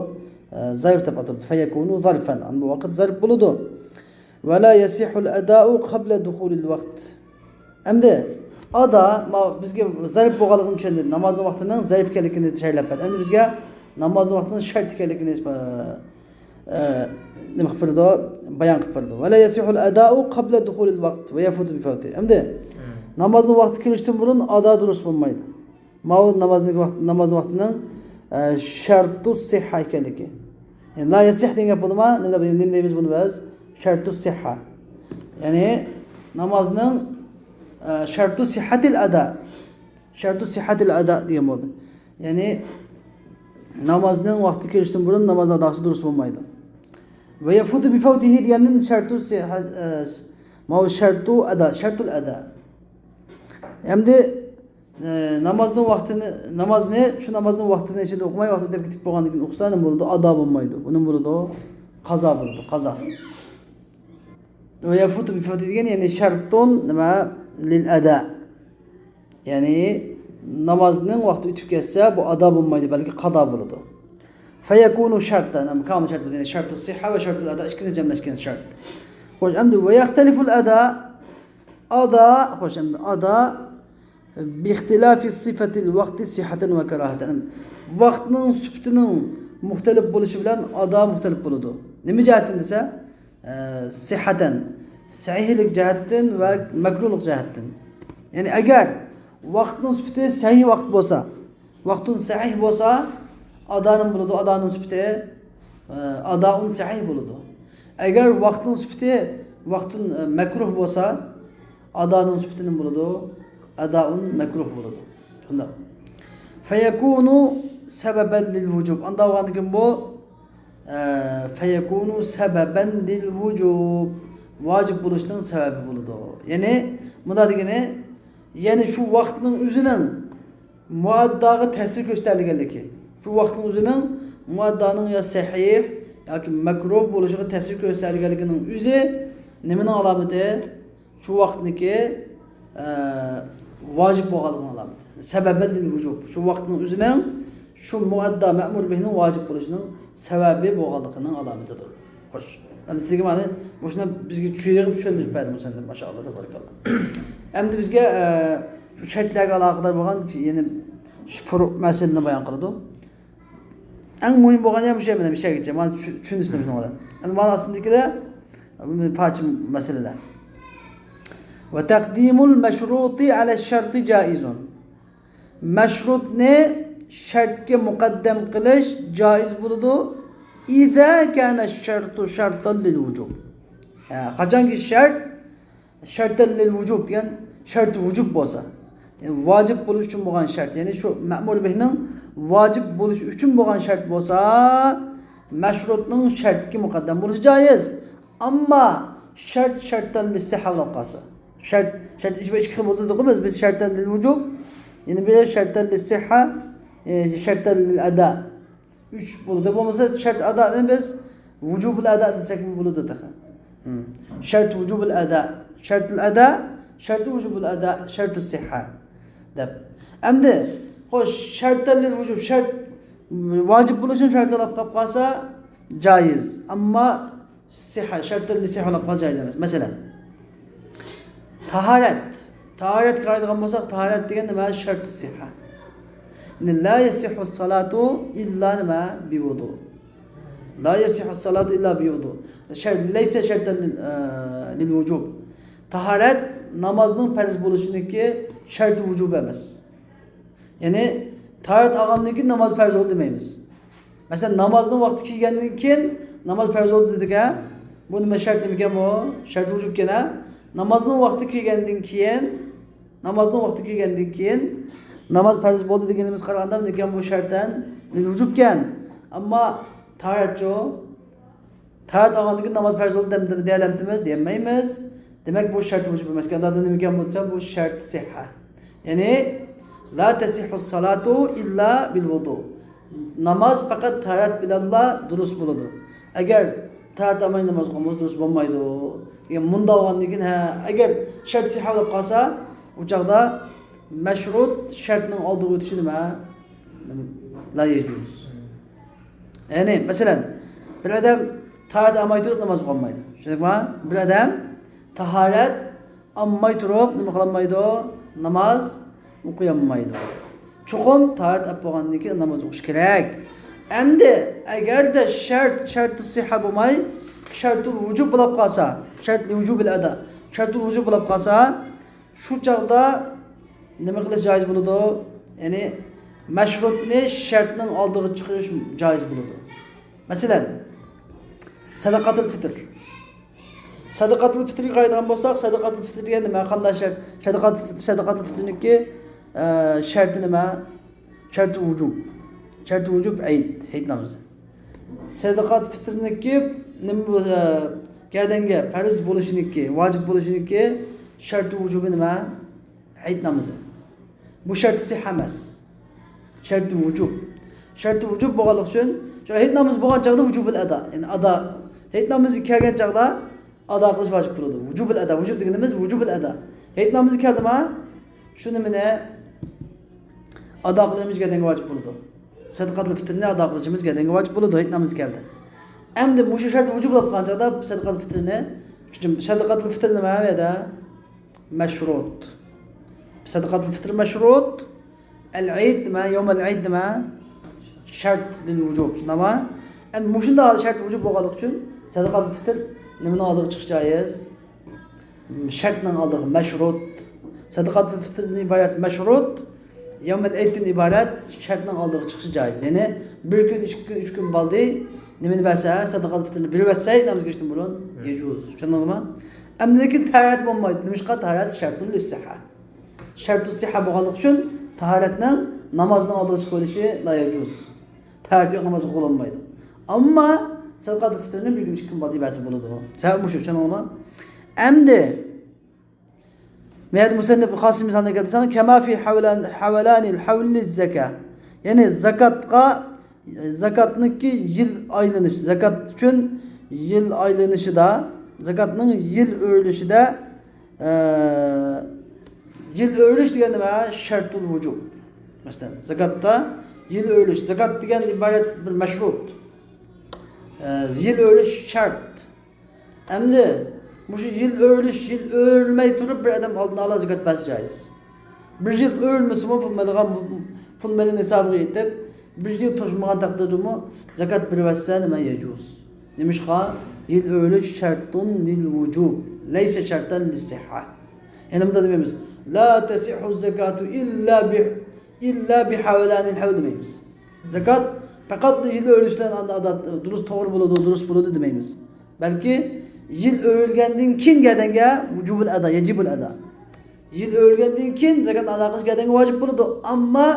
ئە، زەرپ دەپ ئاتىلىدۇ. فيكون ظرفا. ئەمدى بۇ ۋاقىت زەرپ بولىدۇ. ولا يصح الأداء قبل دخول الوقت. ئەمدى ئادا، ما، بىزگە زەرپ بولغانلىقىنى چۈشەندى. نامازنىڭ ۋاقتىنىڭ زەرپ ئىكەنلىكىنى شەرھلەپ بەردى. ئەمدى بىزگە نامازنىڭ ۋاقتىنىڭ شەرت ئىكەنلىكىنى، ئە، ئە، نېمە قىلىپ بېرىدۇ؟ بايان قىلىپ بېرىدۇ. ولا يصح الأداء قبل دخول الوقت ويفوت بفوته. ئەمدى نامازنىڭ ۋاقتى كىرىشتىن بۇرۇن ئادا دۇرۇس بولمايدۇ. ماۋۇ نامازنىڭ ۋاقتى، ناماز ۋاقتىنىڭ، ئە، شەرتۇ سىھھە ئىكەنلىكى. يەنى لا يەسىھ دېگەن گەپ بولدىما؟ نېمە، نېمە دەيمىز بۇنى بىز؟ شەرتۇ سىھھە. يەنى نامازنىڭ، ئە، شەرتۇ سىھھەتىل ئادا. شەرتۇ سىھھەتىل ئادا دېگەن بولدى. يەنى نامازنىڭ ۋاقتى كىرىشتىن بۇرۇن ناماز ئاداسى دۇرۇس بولمايدۇ. ويفوت بفوته دېگەندىن شەرتۇ سىھھە، ئە، ماۋۇ شەرتۇ ئادا، شەرتۇل ئادا. ئەمدى ئە، نامازنىڭ ۋاقتىنى، نامازنى، شۇ نامازنىڭ ۋاقتىنى ئىچىدە ئوقۇماي، ۋاقتى ئۆتۈپ كېتىپ بولغاندىن كېيىن ئوقۇسا، نېمە بولىدۇ؟ ئادا بولمايدۇ. بۇ نېمە بولىدۇ؟ قازا بولىدۇ، قازا. ويفوت بفوته دېگەن، يەنى شەرتۇن نېمە؟ لىل ئادا. يەنى نامازنىڭ ۋاقتى ئۆتۈپ كەتسە، بۇ ئادا بولمايدۇ، بەلكى قازا بولىدۇ. فيكون شرطا، نعم، كامىل شەرت بولىدۇ. يەنى شەرتۇ سىھھە ۋە شەرتۇل ئادا ئىككىسى جەملەشكەن شەرت. خوش، ئەمدى ويختلف الأداء، ئادا، خوش، ئەمدى ئادا باختلاف صفة الوقت صحة وكراهة. ۋاقىتنىڭ سۈپىتىنىڭ مۇختەلىپ بولۇشى بىلەن ئادا مۇختەلىپ بولىدۇ. نېمە جەھەتتىن دېسە، ئە، سىھھەتەن، سەھىھلىك جەھەتتىن ۋە مەكرۇھلۇق جەھەتتىن. يەنى ئەگەر ۋاقىتنىڭ سۈپىتى سەھىھ ۋاقىت بولسا، ۋاقتۇن سەھىھ بولسا، ئادانىڭ بولىدۇ، ئادانىڭ سۈپىتى، ئە، ئادائۇن سەھىھ بولىدۇ. ئەگەر ۋاقىتنىڭ سۈپىتى ۋاقتۇن، ئە، مەكرۇھ بولسا، ئادانىڭ سۈپىتى نېمە بولىدۇ؟ ئادائۇن مەكرۇھ بولىدۇ. شۇنداق. فيكون سببا للوجوب. ئانداق بولغاندىكىن بۇ، ئە، فيكون سببا للوجوب. ۋاجىپ بولۇشنىڭ سەۋەبى بولىدۇ. يەنى، مۇنداق دېگىنى، يەنى شۇ ۋاقىتنىڭ ئۆزىنىڭ مۇئەدداغا تەسىر كۆرسىتەلىگەنلىكى. شۇ ۋاقىتنىڭ ئۆزىنىڭ مۇئەددانىڭ يا سەھىھ ياكى مەكرۇھ بولۇشىغا تەسىر كۆرسىتەلىگەنلىكىنىڭ ئۆزى نېمىنىڭ ئالامىتى؟ شۇ ۋاقىتنىڭكى، ئە، ۋاجىپ بولغانلىقىنىڭ ئالامىتى. سەبەبەن لىل ۋۇجۇب. شۇ ۋاقىتنىڭ ئۆزىنىڭ شۇ مۇئەددا مەمۇر بىھنىڭ ۋاجىپ بولۇشىنىڭ سەۋەبى بولغانلىقىنىڭ ئالامىتىدۇر. خوش. ئەمدى سىزگە مانا مۇشۇنى بىزگە چۈشىنىپ، چۈشەندۈرۈپ بەردى مۇسەننىپ، ماشائاللا، تەبارەكاللا. ئەمدى بىزگە، ئە، شۇ شەرتلەرگە ئالاقىدار بولغان يەنە شۇ پۇرۇق مەسىلىنى بايان قىلىدۇ. ئەڭ مۇھىم بولغان يەر مۇشۇ يەر، مانا بۇ يەرگىچە. مانا چۈ-، چۈشىنىسىلەر مۇشۇنىڭ بىلەن. ئەمدى مانا ئاستىدىكىدە بىر پارچە مەسىلىلەر. وتقديم المشروط على الشرط جائز. مەشرۇتنى شەرتكە مۇقەددەم قىلىش جائىز بولىدۇ. إذا كان الشرط شرطا للوجوب. ھە، قاچانكى شەرت شەرتەن لىل ۋۇجۇب دېگەن شەرت ۋۇجۇب بولسا، يەنى ۋاجىپ بولۇش ئۈچۈن بولغان شەرت، يەنى شۇ مەمۇر بىھنىڭ ۋاجىپ بولۇشى ئۈچۈن بولغان شەرت بولسا، مەشرۇتنىڭ شەرتكە مۇقەددەم بولۇشى جائىز. ئەمما شەرت شەرتەن لىسسىھھە بولۇپ قالسا، شەرت، شەرت ئىككى خىل بولدى دېدۇققۇ بىز، بىز شەرتەن لىل ۋۇجۇب، يەنە بىرى شەرتەن لىسسىھھە، ئى، شەرتەن لىل ئەدا. ئۈچ بولىدۇ. بولمىسا شەرت ئادانى بىز ۋۇجۇبۇل ئادا دېسەكمۇ بولىدۇ تېخى. ھىم. شەرت ۋۇجۇبۇل ئادا، شەرتۇل ئادا، شەرتۇ ۋۇجۇبۇل ئادا، شەرتۇ سىھھە دەپ. ئەمدى، خوش، شەرتەن لىل ۋۇجۇب، شەرت، ۋاجىپ بولۇشىنى شەرتلەپ قالىپ قالسا جايىز. ئەمما سىھھە، شەرتەن لىسسىھھە بولۇپ قالسا جايىز ئەمەس. مەسىلەن، تاھارەت. تاھارەتكە قارايدىغان بولساق، تاھارەت دېگەن نېمە؟ شەرتۇ سىھھە. يەنى لا يەسىھھۇس سالاتۇ ئىللا نېمە؟ بىۋۇدۇ. لا يەسىھھۇس سالاتۇ ئىللا بىۋۇدۇ. شەر-، لەيسە شەرتەن لىل-، ئە، لىل ۋۇجۇب. تاھارەت نامازنىڭ پەرز بولۇشىنىڭكى شەرتى ۋۇجۇب ئەمەس. يەنى تاھارەت ئالغاندىن كېيىن ناماز پەرز بولدى دېمەيمىز. مەسىلەن، نامازنىڭ ۋاقتى كىرگەندىن كېيىن ناماز پەرز بولدى دېدۇق ھە. بۇ نېمە شەرت نېمىكەن بۇ؟ شەرت ۋۇجۇبكەن ھە. نامازنىڭ ۋاقتى كىرگەندىن كېيىن، نامازنىڭ ۋاقتى كىرگەندىن كېيىن ناماز پەرز بولدى دېگىنىمىز قارىغاندا نېمىكەن بۇ؟ شەرتەن لىل ۋۇجۇبكەن. ئەمما تاھارەتچۇ؟ تاھارەت ئالغاندىن كېيىن ناماز پەرز بولدى دەم-، دېيەلەمتىمىز؟ دېيەلمەيمىز. دېمەك، بۇ شەرت ۋۇجۇب ئەمەسكەن. ئانداق نېمىكەن بۇ دېسە، بۇ شەرت سىھھە. يەنى، لا تەسىھھۇس سالاتۇ ئىللا بىل ۋۇدۇ. ناماز پەقەت تاھارەت بىلەنلا دۇرۇس بولىدۇ. ئەگەر تاھارەت ئالماي ناماز ئوقۇمىسا دۇرۇس بولمايدۇ. دېگەن مۇنداق بولغاندىن كېيىن، ھە، ئەگەر شەرت سىھھە بولۇپ قالسا، ئۇ چاغدا مەشرۇت شەرتنىڭ ئالدىغا ئۆتۈشى نېمە؟ لا يەجۇز. يەنى، مەسىلەن، بىر ئادەم تاھارەت ئالماي تۇرۇپ ناماز ئوقۇيالمايدۇ. چۈشەندىڭىزمۇ؟ بىر ئادەم تاھارەت ئالماي تۇرۇپ نېمە قىلالمايدۇ؟ ناماز ئوقۇيالمايدۇ. چوقۇم تاھارەت ئېلىپ بولغاندىن كېيىن ناماز ئوقۇش كېرەك. ئەمدى ئەگەردە شەرت، شەرتۇ سىھھە بولماي، شەرتۇل ۋۇجۇب بولۇپ قالسا، شەرت لىۋۇجۇبىل ئەدا، شەرتۇل ۋۇجۇب بولۇپ قالسا، شۇ چاغدا نېمە قىلىش جايىز بولىدۇ؟ يەنى مەشرۇتنى شەرتنىڭ ئالدىغا چىقىرىش جايىز بولىدۇ. مەسىلەن، سەدىقەتۇل فىتىر. سەدىقەتۇل فىتىرگە قارايدىغان بولساق، سەدىقەتۇل فىتىر دېگەن نېمە؟ قانداق شەرت؟ سەدىقەتۇل فىتىر، سەدىقەتۇل فىتىرنىڭكى، ئە، شەرتى نېمە؟ شەرتى ۋۇجۇب. شەرتى ۋۇجۇب ھەيت، ھەيت نامىزى. سەدىقەتۇل فىتىرنىڭكى نېمە بۇ، ئە، گەدەنگە پەرز بولۇشىنىڭكى، ۋاجىپ بولۇشىنىڭكى شەرتى ۋۇجۇبى نېمە؟ ھەيت نامىزى. بۇ شەرتى سىھھە ئەمەس. شەرتى ۋۇجۇب. شەرتى ۋۇجۇب بولغانلىقى ئۈچۈن، شۇ ھەيت نامىزى بولغان چاغدا ۋۇجۇبۇل ئەدا. يەنى ئادا. ھەيت نامىزى كەلگەن چاغدا ئادا قىلىش ۋاجىپ بولىدۇ. ۋۇجۇبۇل ئەدا. ۋۇجۇب دېگىنىمىز ۋۇجۇبۇل ئەدا. ھەيت نامىزى كەلدىما، شۇ نېمىنى ئادا قىلىشىمىز گەدەنگە ۋاجىپ بولىدۇ. سەدىقەتۇل فىتىرنى ئادا قىلىشىمىز گەدەنگە ۋاجىپ بولىدۇ. ھەيت نامىزى كەلدى. ئەمدى مۇشۇ شەرت ۋۇجۇب بولۇپ قالغان چاغدا سەدىقەتۇل فىتىرنى، شۇ سەدىقەتۇل فىتىر نېمە بۇ يەردە؟ مەشرۇت. سەدىقەتۇل فىتىر مەشرۇت. ئەل ئەيد نېمە؟ يومەل ئەيد نېمە؟ شەرت لىل ۋۇجۇب. شۇنداقمۇ؟ ئەمدى مۇشۇنداق شەرت ۋۇجۇب بولغانلىقى ئۈچۈن سەدىقەتۇل فىتىر نېمىنىڭ ئالدىغا چىقىشى جايىز؟ شەرتنىڭ ئالدىغا، مەشرۇت. سەدىقەتۇل فىتىردىن ئىبارەت مەشرۇت، يومەل ئەيدتىن ئىبارەت شەرتنىڭ ئالدىغا چىقىشى جايىز. يەنى بىر كۈن، ئىككى كۈن، ئۈچ كۈن بولدى. نېمىنى بەرسە، سەدىقەتۇل فىتىرنى بېرىۋەتسە، ناماز كەچتىن بۇرۇن يەجۇز. چۈشەندىڭىزمۇ؟ ئەمدى لېكىن تاھارەت بولمايدۇ. نېمىشقا؟ تاھارەت شەرتۇن لىسسىھھە. شەرتۇ سىھھە بولغانلىقى ئۈچۈن تاھارەتنىڭ نامازنىڭ ئالدىغا چىقىۋېلىشى لا يەجۇز. تاھارەت يوق ناماز ئوقۇلمايدۇ. ئەمما سەدىقەتۇل فىتىرنى بىر كۈن، ئىككى كۈن بولدى بەرسە بولىدۇ. سەۋەب مۇشۇ، چۈشەندىڭىزمۇ؟ ئەمدى بۇ يەردە مۇسەننىپ خاس مىسالنى كەلتۈرسەڭ، كەما فى ھەۋلان-، ھەۋلانىل ھەۋلى زەكا. يەنى زاكاتقا، زاكاتنىڭكى يىل ئايلىنىش، زاكات ئۈچۈن يىل ئايلىنىشىدا، زاكاتنىڭ يىل ئۆرۈلۈشىدە، ئە، يىل ئۆرۈلۈش دېگەن نېمە؟ شەرتۇل ۋۇجۇب. مەسىلەن، زاكاتتا يىل ئۆرۈلۈش، زاكات دېگەن ئىبارەت بىر مەشرۇت. ئە، يىل ئۆرۈلۈش شەرت. ئەمدى مۇشۇ يىل ئۆرۈلۈش، يىل ئۆرۈلمەي تۇرۇپ بىر ئادەم ئالدىن ئالا زاكات بەرسە جايىز. بىر يىل ئۆرۈلمىسىمۇ پۇل مېلىغان، پۇل مېلى نىسابىغا يېتىپ، بىر يىل توشمىغان تەقدىردىمۇ زاكات بېرىۋەتسە نېمە؟ يەجۇز. نېمىشقا؟ يىل ئۆرۈلۈش شەرتۇن لىل ۋۇجۇب، لەيسە شەرتەن لىسسىھھە. يەنە مۇنداق دېمەيمىز، لا تەسىھھۇ زەكاتۇ ئىللا بى، ئىللا بى ھەۋلانىل ھەۋل دېمەيمىز. زاكات پەقەت يىل ئۆرۈلۈشىدىن ئاندىن ئادا دۇرۇس، توغرا بولىدۇ، دۇرۇس بولىدۇ دېمەيمىز. بەلكى يىل ئۆرۈلگەندىن كېيىن گەدەنگە ۋۇجۇبۇل ئەدا، يەجىبۇل ئەدا. يىل ئۆرۈلگەندىن كېيىن زاكاتنى ئادا قىلىش گەدەنگە ۋاجىپ بولىدۇ. ئەمما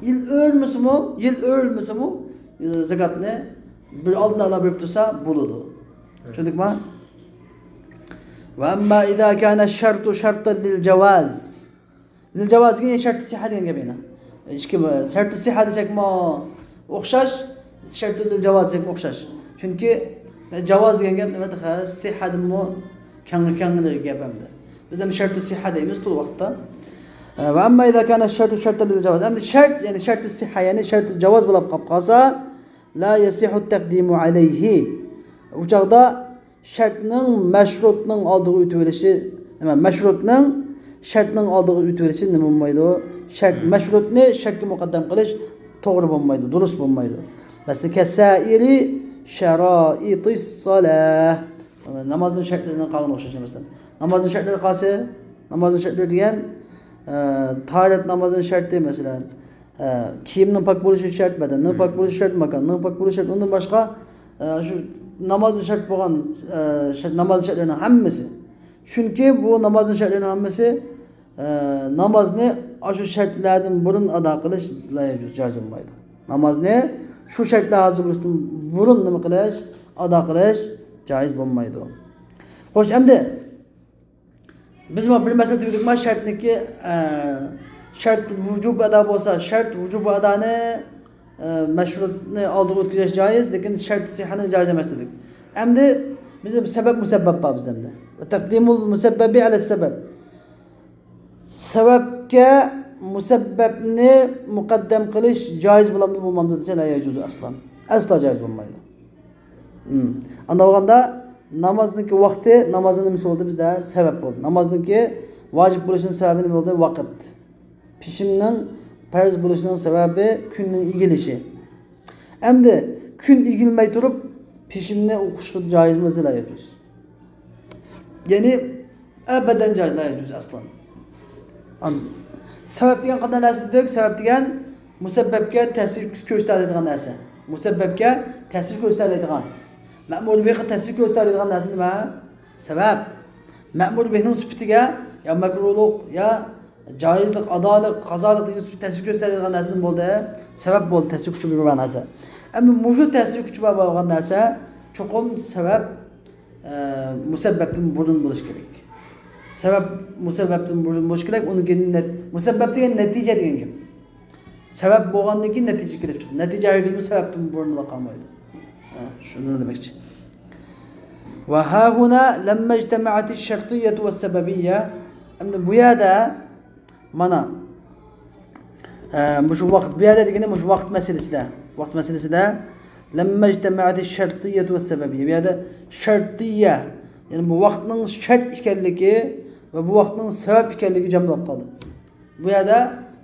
يىل ئۆرۈلمىسىمۇ، يىل ئۆرۈلمىسىمۇ، ئى، زاكاتنى بىر ئالدىن ئالا بېرىپ تۇرسا بولىدۇ. چۈشەندىكما؟ ۋە ئەمما ئىزا كانە شەرتۇ شەرتەن لىل جاۋاز. لىل جاۋاز دېگەن شەرتۇ سىھھە دېگەن گەپ يەنە. ئىككى، شەرتۇ سىھھە دېسەكمۇ ئوخشاش، شەرتۇ لىل جاۋاز دېسەكمۇ ئوخشاش. چۈنكى جاۋاز دېگەن گەپ نېمە تېخى؟ سىھھەدىنمۇ كەڭ، كەڭرەك گەپ ئەمدى. بىز ئەمدى شەرتۇ سىھھە دەيمىز تول ۋاقىتتا. ۋە ئەمما ئىزا كانە شەرتۇ شەرتەن لىل جاۋاز. ئەمدى شەرت، يەنى شەرتۇ سىھھە، يەنى شەرتۇ جاۋاز بولۇپ قاپ قالسا، لا يەسىھھۇ تەقدىمۇ ئەلەيھى. ئۇ چاغدا شەرتنىڭ مەشرۇتنىڭ ئالدىغا ئۆتۈۋېلىشى، نېمە، مەشرۇتنىڭ شەرتنىڭ ئالدىغا ئۆتۈۋېلىشى نېمە بولمايدۇ؟ شەرت، مەشرۇتنى شەرتكە مۇقەددەم قىلىش توغرا بولمايدۇ، دۇرۇس بولمايدۇ. مەسىلەن، كەسائىرى شارائىتىس سالاھ. نامازنىڭ شەرتلىرىنى قالغان ئوخشاش، مەسىلەن. نامازنىڭ شەرتلىرى قايسى؟ نامازنىڭ شەرتلىرى دېگەن، ئە، تاھارەت نامازنىڭ شەرتى، مەسىلەن. ئە، كىيىمنىڭ پاك بولۇشى شەرت، بەدەننىڭ پاك بولۇشى شەرت، ماكاننىڭ پاك بولۇشى شەرت. ئۇندىن باشقا، ئە، شۇ نامازدا شەرت بولغان، ئە، شەرت، ناماز شەرتلىرىنىڭ ھەممىسى. چۈنكى بۇ نامازنىڭ شەرتلىرىنىڭ ھەممىسى، ئە، نامازنى ئاشۇ شەرتلەردىن بۇرۇن ئادا قىلىش لا يەجۇز، جائىز بولمايدۇ. نامازنى شۇ شەرتلەر ھازىر بولۇشتىن بۇرۇن نېمە قىلىش؟ ئادا قىلىش جائىز بولمايدۇ. خوش، ئەمدى بىز مانا بىر مەسىلە دېگۈدەكما، شەرتنىكى، ئە، شەرت ۋۇجۇب ئادا بولسا، شەرت ۋۇجۇب ئادانى، ئە، مەشرۇتنى ئالدىغا ئۆتكۈزۈش جائىز، لېكىن شەرت سىھھەنى جائىز ئەمەس دېدۇك. ئەمدى بىزدە سەۋەب مۇسەببەب بار بىزدە ئەمدى. تەقدىمۇل مۇسەببەبى ئەلەس سەۋەب. سەۋەبكە مۇسەببەپنى مۇقەددەم قىلىش جايىز بولامدۇ، بولمامدۇ دېسە، لا يەجۇزۇ ئەسلەن. ئەسلا جايىز بولمايدۇ. ئۇنداق بولغاندا نامازنىڭكى ۋاقتى، نامازنىڭ نېمىسى بولدى بىزدە؟ سەۋەب بولدى. نامازنىڭكى ۋاجىپ بولۇشىنىڭ سەۋەبى نېمە بولدى؟ ۋاقىت. پېشىمنىڭ پەرز بولۇشىنىڭ سەۋەبى كۈننىڭ ئېگىلىشى. ئەمدى كۈن ئېگىلمەي تۇرۇپ پېشىمنى ئوقۇشقا جايىزمۇ دېسە، لا يەجۇز. يەنى ئەبەدەن جايىز، لا يەجۇز ئەسلەن. ئان-، سەۋەب دېگەن قانداق نەرسە دېدۇق؟ سەۋەب دېگەن مۇسەببەپكە تەسىر كۆرسىتەلەيدىغان نەرسە. مۇسەببەپكە تەسىر كۆرسىتەلەيدىغان، مەمۇر بىھقا تەسىر كۆرسىتەلەيدىغان نەرسە نېمە؟ سەۋەب. مەمۇر بىھنىڭ سۈپىتىگە يا مەكرۇلۇق، يا جايىزلىق، ئادالىق، قازالىق دېگەن سۈپىتى تەسىر كۆرسىتەلەيدىغان نەرسە نېمە بولدى؟ سەۋەب بولدى، تەسىر كۈچى بار نەرسە. ئەمما مۇشۇ تەسىر كۈچى بار بولغان نەرسە چوقۇم سەۋەب ئە، مۇسەببەپتىن بۇرۇن بولۇشى كېرەك. سەۋەب مۇسەببەپتىن بۇرۇن بولۇشى كېرەك. ئۇنىڭ كېيىن نەت-، مۇسەببەپ دېگەن نەتىجە دېگەن گەپ. سەۋەب بولغاندىن كېيىن نەتىجە كېلىپ چىقىدۇ. نەتىجە ھەرگىزمۇ سەۋەبتىن بۇرۇن بولا قالمايدۇ. ھە، شۇنى دېمەكچى. وهاهنا لما اجتمعت الشرطية والسببية. ئەمدى بۇ يەردە مانا، ئە، مۇشۇ ۋاقىت، بۇ يەردە دېگىنى مۇشۇ ۋاقىت مەسىلىسىدە، ۋاقىت مەسىلىسىدە لما اجتمعت الشرطية والسببية. بۇ يەردە شەرتىيە، يەنى بۇ ۋاقىتنىڭ شەرت ئىكەنلىكى ۋە بۇ ۋاقىتنىڭ سەۋەب ئىكەنلىكى جەم بولۇپ قالدى. بۇ يەردە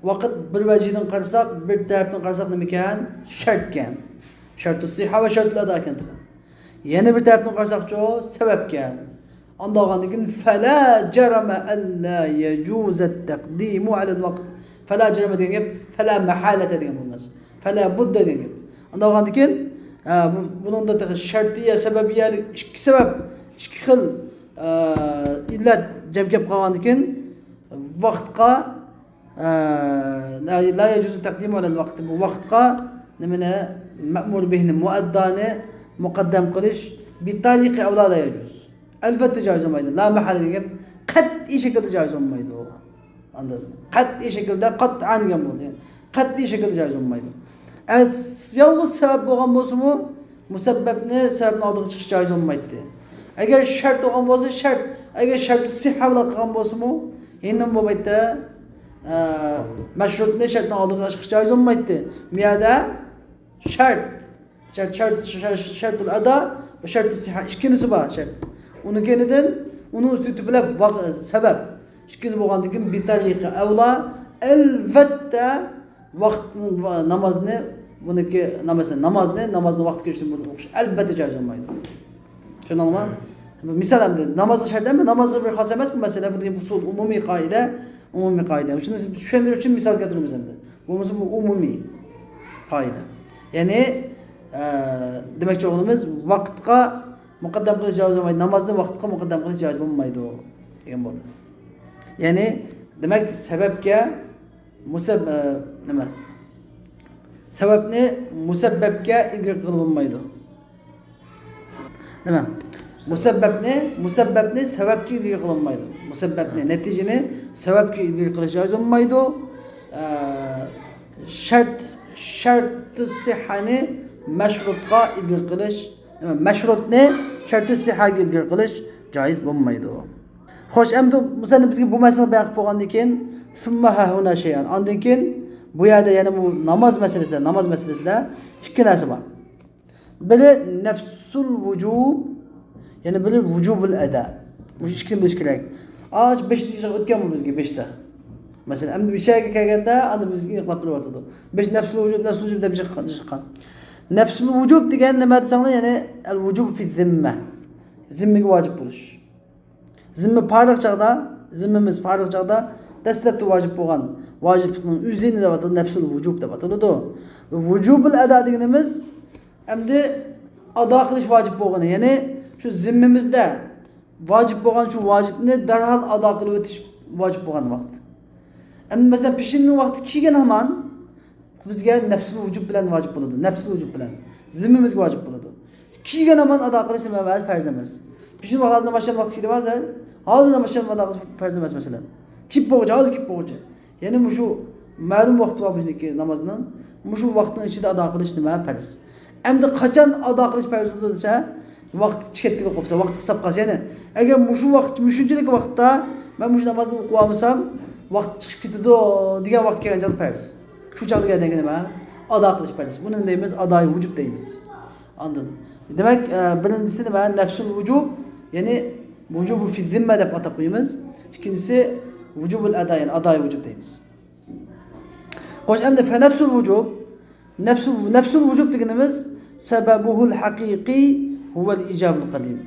ۋاقىت بىر ۋەجىدىن قارىساق، بىر تەرەپتىن قارىساق نېمىكەن؟ شەرتكەن. شەرتۇ سىھھە ۋە شەرتۇل ئەدا ئىكەن تېخى. يەنە بىر تەرەپتىن قارىساقچۇ، سەۋەبكەن. ئانداق بولغاندىن كېيىن، فلا جرم ألا يجوز التقديم على الوقت. فلا جرم دېگەن گەپ، فلا مەھالەتە دېگەن بولماس. فلا بۇددە دېگەن گەپ. ئانداق بولغاندىن كېيىن، ھە، بۇ، بۇنىڭدا تېخى شەرتىيە، سەۋەبىيەلىك ئىككى سەۋەب، ئىككى خىل، ئە، ئىللەت جەم كېلىپ قالغاندىن كېيىن، ۋاقىتقا ئە، لا، لا يجوز التقديم على الوقت. بۇ ۋاقىتقا نېمىنى، مەمۇر بىھنى، مۇئەددانى مۇقەددەم قىلىش، بىتەرىقى ئەۋلا لا يجوز. ئەلۋەتتە جايىز بولمايدۇ. لا مەھالە دېگەن گەپ قەتئىي شەكىلدە جايىز بولمايدۇ. ئاندىن قەتئىي شەكىلدە، قەتئەن دېگەن بولدى. يەنى قەتئىي شەكىلدە جايىز بولمايدۇ. ئە، يالغۇز سەۋەب بولغان بولسىمۇ، مۇسەببەپنى سەۋەبنىڭ ئالدىغا چىقىش جايىز بولمايتتى. ئەگەر شەرت بولغان بولسا شەرت، ئەگەر شەرتى سىھھە بىلەن قىلغان بولسىمۇ، ھېلىمۇ بولمايتتى. ئە، مەشرۇتنى شەرتنىڭ ئالدىغا چىقىش جايىز بولمايتتى. بۇ يەردە شەرت، شەرت، شەرت، شەرت، شەرتۇل ئەدا، بۇ شەرتۇ سىھھە، ئىككىلىسى بار شەرت. ئۇنىڭ كەينىدىن، ئۇنىڭ ئۈستىگە تۆپىلەپ ۋاق-، سەۋەب. ئىككىلىسى بولغاندىن كېيىن، بىتەرىقى ئەۋلا، ئەلۋەتتە، ۋاقىتنى، ۋا-، نامازنى، بۇنىڭكى نامازنى، نامازنى، نامازنىڭ ۋاقتى كىرىشتىن بۇرۇن ئوقۇش ئەلۋەتتە جايىز بولمايدۇ. چۈشەندىڭلارمۇ؟ مىسال ئەمدى، نامازغا شەرت ئەمەس، نامازغا بىر خاس ئەمەس، بۇ مەسىلە، بۇ دېگەن ئۇسۇل، ئومۇمىي قائىدە، ئومۇمىي قائىدە. شۇنى چۈشەندۈرۈش ئۈچۈن مىسال كەلتۈرىمىز ئەمدى. بولمىسا بۇ ئومۇمىي قائىدە. يەنى، ئە، دېمەكچى بولغىنىمىز، ۋاقىتقا مۇقەددەم قىلىش جايىز بولمايدۇ، نامازنى ۋاقتىغا مۇقەددەم قىلىش جايىز بولمايدۇ دېگەن بولدى. يەنى، دېمەك، سەۋەبكە مۇسەب-، ئە، نېمە؟ سەۋەبنى مۇسەببەپكە ئىلگىرى قىلغىلى بولمايدۇ. نېمە؟ مۇسەببەپنى، مۇسەببەپنى سەۋەبكە ئىلگىرى قىلغىلى بولمايدۇ. مۇسەببەپنى، نەتىجىنى سەۋەبكە ئىلگىرى قىلىش جايىز بولمايدۇ. ئە، شەرت، شەرتۇ سىھھەنى مەشرۇتقا ئىلگىرى قىلىش، نېمە، مەشرۇتنى شەرتۇ سىھھەگە ئىلگىرى قىلىش جايىز بولمايدۇ. خوش، ئەمدى مۇسەننىپ بىزگە بۇ مەسىلىنى بايان قىلىپ بولغاندىن كېيىن، ثم ها هنا شيئان. ئاندىن كېيىن بۇ يەردە يەنە بۇ ناماز مەسىلىسىدە، ناماز مەسىلىسىدە ئىككى نەرسە بار. بىرى نەفسۇل ۋۇجۇب، يەنە بىرى ۋۇجۇبۇل ئەدا. مۇشۇ ئىككىسىنى بىلىش كېرەك. ئاچ بېشىدا ئۆتكەن بۇ بىزگە بېشىدا. مەسىلەن، ئەمدى بىر شەيگە كەلگەندە، ئاندىن بىزگە ئېنىقلاپ بېرىۋاتىدۇ. بىز نەفسۇل ۋۇجۇب، نەفسۇل ۋۇجۇب دەپ چىققان، چىققان. نەفسۇل ۋۇجۇب دېگەن نېمە دېسەڭلار، يەنى ئەل ۋۇجۇب فى زىممە. زىممىگە ۋاجىپ بولۇش. زىممە پارىغ چاغدا، زىممىمىز پارىغ چاغدا دەسلەپتە ۋاجىپ بولغان ۋاجىپلىقنىڭ ئۆزىنى دەپ ئاتىلىدۇ، نەفسۇل ۋۇجۇب دەپ ئاتىلىدۇ. ۋۇجۇبۇل ئەدا دېگىنىمىز ئەمدى ئادا قىلىش ۋاجىپ بولغىنى، يەنى شۇ زىممىمىزدە ۋاجىپ بولغان شۇ ۋاجىپنى دەرھال ئادا قىلىۋېتىش ۋاجىپ بولغان ۋاقىت. ئەمدى مەسىلەن، پېشىننىڭ ۋاقتى كىرگەن ھامان بىزگە نەفسۇل ۋۇجۇب بىلەن ۋاجىپ بولىدۇ. نەفسۇل ۋۇجۇب بىلەن. زىممىمىزگە ۋاجىپ بولىدۇ. كىرگەن ھامان ئادا قىلىش نېمە ئەمەس؟ پەرز ئەمەس. پېشىن ۋاقتىدا ناماز ئىشلەش ۋاقتى كېلىپ ھازىر. ھازىر ناماز ئىشلەش ئادا قىلىش پەرز ئەمەس، مەسىلەن. كېلىپ بولغۇچە، ھازىر كېلىپ بولغۇچە. يەنى مۇشۇ مەلۇم ۋاقتى بار بىزنىڭكى نامازنىڭ. مۇشۇ ۋاقىتنىڭ ئىچىدە ئادا قىلىش نېمە؟ پەرز. ئەمدى قاچان ئادا قىلىش پەرز بولىدۇ دېسە، ۋاقىت چىقىپ كېتىپ قالسا، ۋاقىت قىستاپ قالسا، يەنى ئەگەر مۇشۇ ۋاقىت، مۇشۇنچىلىك ۋاقىتتا مەن مۇشۇ نامازنى ئوقۇۋالمىسام، ۋاقىت چىقىپ كېتىدۇ دېگەن ۋاقىت كەلگەن چاغدا پەرز. شۇ چاغدا كەلگەندىن كېيىن نېمە؟ ئادا قىلىش پەرز. بۇنى دەيمىز ئادائىي ۋۇجۇب دەيمىز. ئاندىن، دېمەك، ئە، بىرىنچىسى نېمە؟ نەفسۇل ۋۇجۇب، يەنى ۋۇجۇبۇ فىززىممە دەپ ئاتاپ قويىمىز. ئىككىنچىسى ۋۇجۇبۇل ئادا، يەنى ئادائىي ۋۇجۇب دەيمىز. خوش، ئەمدى فەنەفسۇل ۋۇجۇب، نەفسۇ، نەفسۇل ۋۇجۇب دېگىنىمىز سەبەبۇھۇل ھەقىقىي ھۇۋەل ئىجابۇل قەدىم.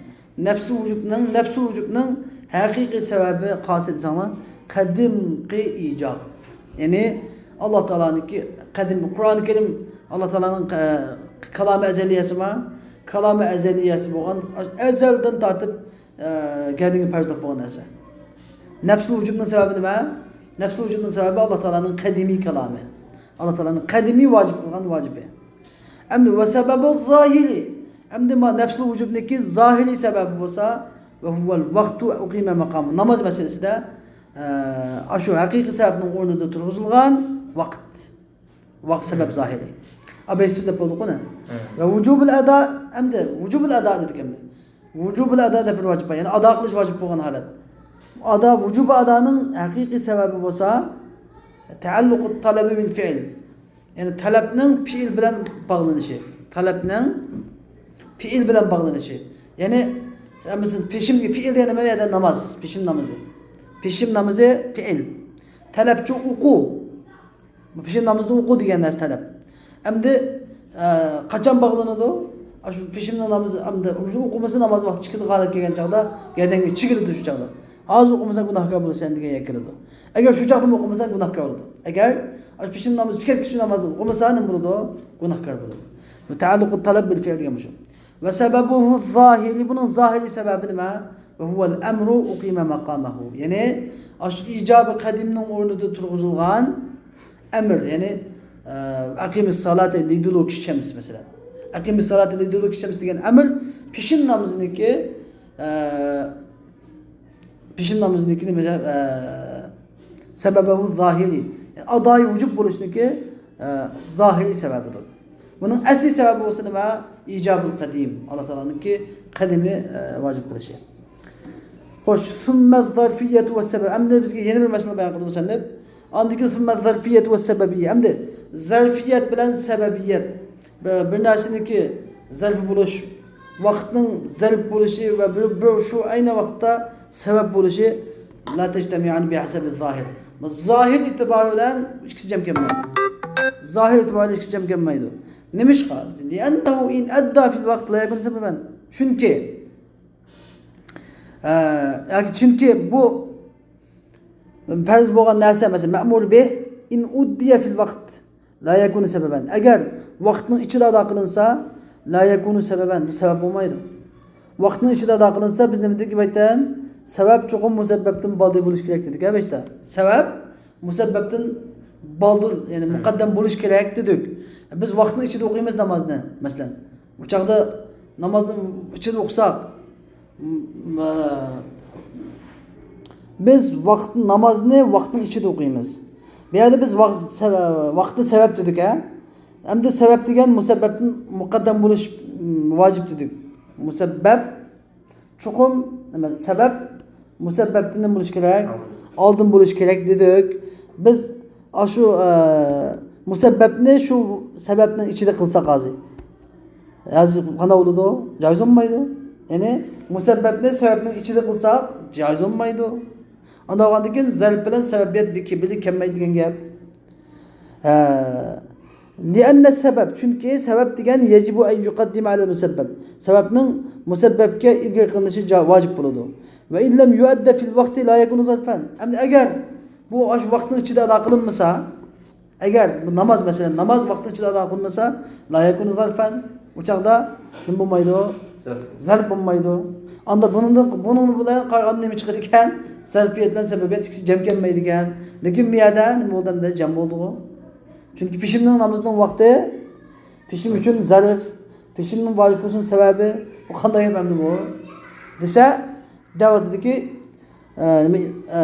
نەفسۇ ۋۇجۇبنىڭ، نەفسۇ ۋۇجۇبنىڭ ھەقىقىي سەۋەبى قايسى دېسەڭلار، قەدىمقى ئىجاب. يەنى، ئاللا تائالانىڭكى قەدىم، قۇرئان كەرىم، ئاللا تائالانىڭ، ئە، كالامى ئەزەلىيەسى بار. كالامى ئەزەلىيەسى بولغان، ئەزەلدىن تارتىپ، ئە، گەدىنگە پەرز بولغان نەرسە. نەفسۇ ۋۇجۇبنىڭ سەۋەبى نېمە؟ نەفسۇ ۋۇجۇبنىڭ سەۋەبى ئاللا تائالانىڭ قەدىمىي كالامى. ئاللا تائالانىڭ قەدىمىي ۋاجىپ قىلغان ۋاجىپى. ئەمدى ۋە سەبەبۇ زاھىرى. ئەمدى ما نەفسۇل ۋۇجۇبنىڭكى زاھىرىي سەۋەبى بولسا، ۋە ھۇۋەل ۋاقتۇ ئۇقىمە مەقامۇ. ناماز مەسىلىسىدە، ئە، ئاشۇ ھەقىقىي سەۋەبنىڭ ئورنىدا تۇرغۇزۇلغان ۋاقىت. ۋاقىت سەۋەب زاھىرىي. ئابەيسىز دەپ بولدۇق ئۇنى. ۋە ۋۇجۇبۇل ئادا، ئەمدى ۋۇجۇبۇل ئادا دېدۇق ئەمدى. ۋۇجۇبۇل ئادا دەپ بىر ۋاجىپ بار. يەنى ئادا قىلىش ۋاجىپ بولغان ھالەت. ئادا، ۋۇجۇبۇ ئادانىڭ ھەقىقىي سەۋەبى بولسا، تەئەللۇقۇت تەلەبى بىل فىئىل. يەنى تەلەپنىڭ پېئىل بىلەن باغلىنىشى. تەلەپنىڭ پېئىل بىلەن باغلىنىشى. يەنى، مەسىلەن، پېشىم، پېئىل دېگەن نېمە؟ بۇ يەردە ناماز، پېشىم نامىزى. پېشىم نامىزى پېئىل. تەلەپچۇ ئوقۇ. پېشىن نامىزىنى ئوقۇ دېگەن نەرسە تەلەپ. ئەمدى، ئە، قاچان باغلىنىدۇ؟ ئاشۇ پېشىننىڭ نامىزى، ئەمدى شۇ ئوقۇمىسا ناماز ۋاقتى چىقىدىغان ھالەتكە كەلگەن چاغدا، گەدەنگە چىگىلىدۇ شۇ چاغدا. ھازىر ئوقۇمىساڭ گۇناھكار بولىسەن دېگەن يەرگە كېلىدۇ. ئەگەر شۇ چاغدىمۇ ئوقۇمىساڭ گۇناھكار بولىدۇ. ئەگەر ئاشۇ پېشىن نامىزى چۈشكەنتكىچە نامازنى ئوقۇمىسا نېمە بولىدۇ؟ گۇناھكار بولىدۇ. بۇ تەئەللۇقۇت تەلەپ بىل فىئىل دېگەن مۇشۇ. ۋە سەبەبۇھۇ زاھىرى، بۇنىڭ زاھىرىي سەۋەبى نېمە؟ ۋە ھۇۋەل ئەمرۇ ئۇقىمە مەقامەھۇ. يەنى، ئاشۇ ئىجابى قەدىمنىڭ ئورنىدا تۇرغۇزۇلغان ئەمر، يەنى، ئە، ئەقىمىس سالاتا لىدۇلۇكى شەمس، مەسىلەن. ئەقىمىس سالاتا لىدۇلۇكى شەمس دېگەن ئەمر پېشىن نامىزىنىڭكى، ئە، پېشىن نامىزىنىڭكى نېمە، ئە، سەبەبەھۇ زاھىرى. يەنى ئادائىي ۋۇجۇب بولۇشنىڭكى، ئە، زاھىرىي سەۋەبىدۇر. بۇنىڭ ئەسلىي سەۋەبى بولسا نېمە؟ ئىجابۇل قەدىم. ئاللا تائالانىڭكى قەدىمى، ئە، ۋاجىپ قىلىشى. خوش، سۇممە زەرفىيەتۇ ۋە سەبەب. ئەمدى بىزگە يەنە بىر مەسىلە بايان قىلدى مۇسەننىپ. ئاندىن كېيىن سۇممە زەرفىيەتۇ ۋە سەبەبىيە. ئەمدى زەرفىيەت بىلەن سەبەبىيەت. بىر، بىر نەرسىنىڭكى زەرپى بولۇش، ۋاقىتنىڭ زەرپ بولۇشى ۋە بىر، بىر شۇ ئەينى ۋاقىتتا سەۋەب بولۇشى لا تەجتەمىئانى بىھەسەبى زاھىر. زاھىر ئېتىبارى بىلەن ئىككىسى جەم كەلمەيدۇ. زاھىر ئېتىبارى بىلەن ئىككىسى جەم كەلمەيدۇ. نېمىشقا؟ لىئەننەھۇ ئىن ئەددا فىل ۋاقىت لا يەكۇنۇ سەبەبەن. چۈنكى، ئە، ياكى چۈنكى بۇ پەرز بولغان نەرسە، مەسىلەن، مەمۇر بىھ، ئىن ئۇددىيە فىل ۋاقىت، لا يەكۇنۇ سەبەبەن. ئەگەر ۋاقىتنىڭ ئىچىدە ئادا قىلىنسا، لا يەكۇنۇ سەبەبەن، بۇ سەۋەب بولمايدۇ. ۋاقىتنىڭ ئىچىدە ئادا قىلىنسا، بىز نېمە دېدۇق ئايتەن؟ سەۋەب چوقۇم مۇسەببەپتىن بالدۇر بولۇش كېرەك دېدۇق ھە باشتا. سەۋەب مۇسەببەپتىن بالدۇر، يەنى مۇقەددەم بولۇش كېرەك دېدۇق. بىز ۋاقىتنىڭ ئىچىدە ئوقۇيمىز نامازنى، مەسىلەن. ئۇ چاغدا نامازنى ئىچىدە ئوقۇساق، م-، م-، بىز ۋاقىت، نامازنى ۋاقىتنىڭ ئىچىدە ئوقۇيمىز. بۇ يەردە بىز ۋاقىت سەۋە-، ۋاقىتنى سەۋەب دېدۇق ھە. ئەمدى سەۋەب دېگەن مۇسەببەپتىن مۇقەددەم بولۇش، م، ۋاجىپ دېدۇق. مۇسەببەپ چوقۇم، نېمە، سەۋەب مۇسەببەپتىن نېمە بولۇش كېرەك؟ ئالدىن بولۇش كېرەك دېدۇق. بىز ئاشۇ، ئە، مۇسەببەپنى شۇ سەۋەبنىڭ ئىچىدە قىلساق ھازىر. ھازىر قانداق بولىدۇ؟ جايىز بولمايدۇ. يەنى مۇسەببەپنى سەۋەبنىڭ ئىچىدە قىلساق جايىز بولمايدۇ. ئانداق بولغاندىن كېيىن زەرپ بىلەن سەۋەبىيەت بىر، بىرلىككە كەلمەيدۇ دېگەن گەپ. ھە. لىئەننە سەۋەب، چۈنكى سەۋەب دېگەن يەجىبۇ ئەن يۇقەددىمە ئەلەل مۇسەببەپ. سەۋەبنىڭ مۇسەببەپكە ئىلگىرى قىلىنىشى جا-، ۋاجىپ بولىدۇ. ۋە ئىن لەم يۇئەددە فىل ۋاقتى لا يەكۇنۇ زەرفەن. ئەمدى ئەگەر بۇ ئاشۇ ۋاقىتنىڭ ئىچىدە ئادا قىلىنمىسا، ئەگەر بۇ ناماز، مەسىلەن، ناماز ۋاقتىنىڭ ئىچىدە ئادا قىلىنمىسا، لا يەكۇنۇ زەرفەن، ئۇ چاغدا نېمە بولمايدۇ؟ زەرپ. زەرپ بولمايدۇ. ئاندا بۇنىڭدىن، بۇنىڭ بىلەن قارىغاندا نېمە چىقىدىكەن؟ زەرپىيەت بىلەن سەۋەبىيەت ئىككىسى جەم كەلمەيدىكەن. لېكىن بۇ يەردە نېمە بولدى ئەمدى؟ جەم بولدىغۇ. چۈنكى پېشىم نامىزىنىڭ ۋاقتى، پېشىم ئۈچۈن زەرپ، پېشىمنىڭ ۋاجىپ بولۇشىنىڭ سەۋەبى، بۇ قانداق گەپ ئەمدى بۇ؟ دېسە، دەۋاتىدۇكى، ئە، نېمە، ئە،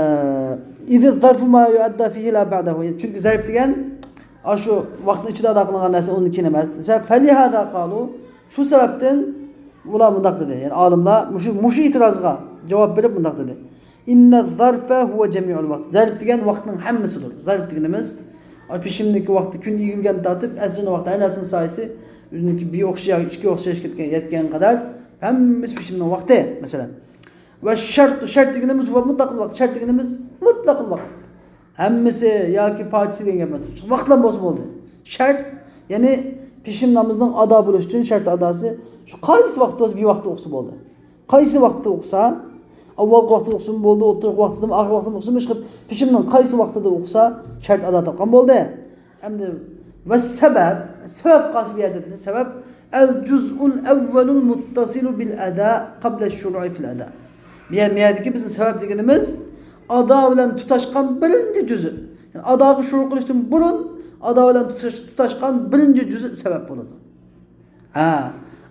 ئىزى زەرفۇ ما يۇئەددا فىھى لا بەئدەھۇ. چۈنكى زەرپ دېگەن ئاشۇ ۋاقىتنىڭ ئىچىدە ئادا قىلىنغان نەرسە، ئۇندىن كېيىن ئەمەس دېسە، فەلىھازا قالۇ، شۇ سەۋەبتىن ئۇلار مۇنداق دېدى. يەنى ئالىملار مۇشۇ، مۇشۇ ئېتىرازغا جاۋاب بېرىپ مۇنداق دېدى. إن الظرف هو جميع الوقت. زەرپ دېگەن ۋاقىتنىڭ ھەممىسىدۇر. زەرپ دېگىنىمىز، ئا، پېشىمدىكى ۋاقىتتا كۈن ئېگىلگەندىن تارتىپ، ئەسىرنىڭ ۋاقتى ھەر نەرسىنىڭ سايىسى ئۆزىنىڭكى بىر ئوخشاش ياكى ئىككى ئوخشاش كەتكەن، يەتكەن قەدەر ھەممىسى پېشىمنىڭ ۋاقتى، مەسىلەن. ۋە شەرت، شەرت دېگىنىمىز ۋە مۇتلەقىل ۋاقىت. شەرت دېگىنىمىز مۇتلەقىل ۋاقىت. ھەممىسى ياكى پارچىسى دېگەن گەپ ئەمەس. ۋاقىتلام بولسا بولدى. شەرت، يەنى پېشىم نامىزىنىڭ ئادا بولۇشى ئۈچۈن شەرت ئاداسى شۇ قايسى ۋاقىتتا بولسا، بىر ۋاقىتتا ئوقۇسا بولدى. قايسى ۋاقىتتا ئوقۇسا، ئاۋۋالقى ۋاقتىدا ئوقۇسىمۇ بولدى، ئوتتۇرىقى ۋاقتىدىمۇ، ئاخىرقى ۋاقتىدا ئوقۇسىمۇ، ئىشقىلىپ پېشىمنىڭ قايسى ۋاقتىدا ئوقۇسا، شەرت ئادا تاپقان بولدى. ئەمدى ۋە سەۋەب، سەۋەب قالسا بۇ يەردە دېسە، سەۋەب، الجزء الأول المتصل بالأداء قبل الشروع في الأداء. بۇ يەر-، بۇ يەردىكى بىزنىڭ سەۋەب دېگىنىمىز ئادا بىلەن تۇتاشقان بىرىنچى جۈزء. يەنى ئاداغا شۇرۇ قىلىشتىن بۇرۇن ئادا بىلەن تۇتاش-، تۇتاشقان بىرىنچى جۈزء سەۋەب بولىدۇ. ھە.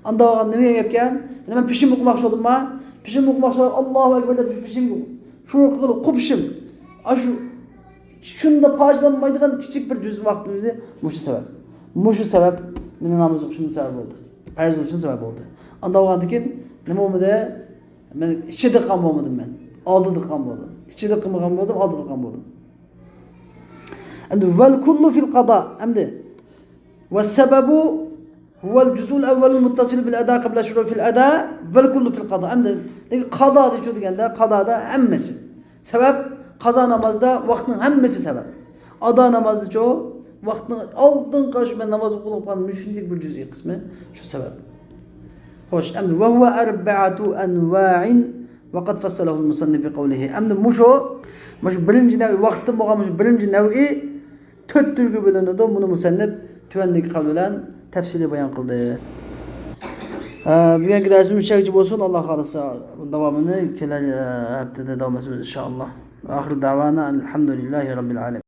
ئاندا بولغان نېمە گەپكەن؟ يەنە مەن پېشىم ئوقۇماقچى بولدۇمما؟ پېشىم ئوقۇماقچى بولۇپ، ئاللاھۇ ئەكبەر دەپ پېشىم شۇرۇ قىلىپ قوپۇشۇم. ئاشۇ شۇندا پاجىلانمايدىغان كىچىك بىر جۈز ۋاقتىمىزنى مۇشۇ سەۋەب. مۇشۇ سەۋەب مېنىڭ ناماز ئوقۇشۇمنىڭ سەۋەبى بولدى. پەرز بولۇشنىڭ سەۋەبى بولدى. ئاندا بولغاندىن كېيىن نېمە بولمىدى؟ مەن ئىچىدە قالغان بولمىدىم مەن. ئالدىدا قالغان بولدۇم. ئىچىدە قالمىغان بولدۇم، ئالدىدا قالغان بولدۇم. ئەمدى ۋەل كۇللۇ فىل قازا. ئەمدى ۋەسسەبەبۇ ھۇۋەل جۇزئۇل ئەۋۋەلۇل مۇتتەسىلۇ بىل ئەدا قەبلە شۇرۇئى فىل ئەدا ۋەل كۇللۇ فىل قازا. ئەمدى نېگە قازا دېچۇ دېگەندە، قازادا ھەممىسى سەۋەب. قازا نامازدا ۋاقىتنىڭ ھەممىسى سەۋەب. ئادا نامازدىچۇ ۋاقىتنىڭ ئالدىنقى شۇ مەن ناماز ئوقۇپ قالغان مۇشۇنچىلىك بىر جۈزئىي قىسمى شۇ سەۋەب. خوش، ئەمدى ۋەھۇۋە ئەربەئەتۇ ئەنۋائىن ۋەقەد فەسسەلەھۇل مۇسەننىف بىقەۋلىھى. ئەمدى مۇشۇ، مۇشۇ بىرىنچى نەۋئى، ۋاقىتتىن بولغان مۇشۇ بىرىنچى نەۋئى تۆت تۈرگە بۆلۈنىدۇ. بۇنى مۇسەننىپ تۆۋەندىكى قەۋل بىلەن تەپسىلىي بايان قىلدى. ئە، بۈگۈنكى دەرسىمىز شۇ يەرگىچە بولسۇن. ئاللا خالىسا داۋامىنى كېلەر، ئە، ھەپتىدە داۋام ئېتىمىز ئىنشائاللا. ئاخىر دەۋانا ئەلھەمدۇلىللاھى رەببىل ئالەمىن.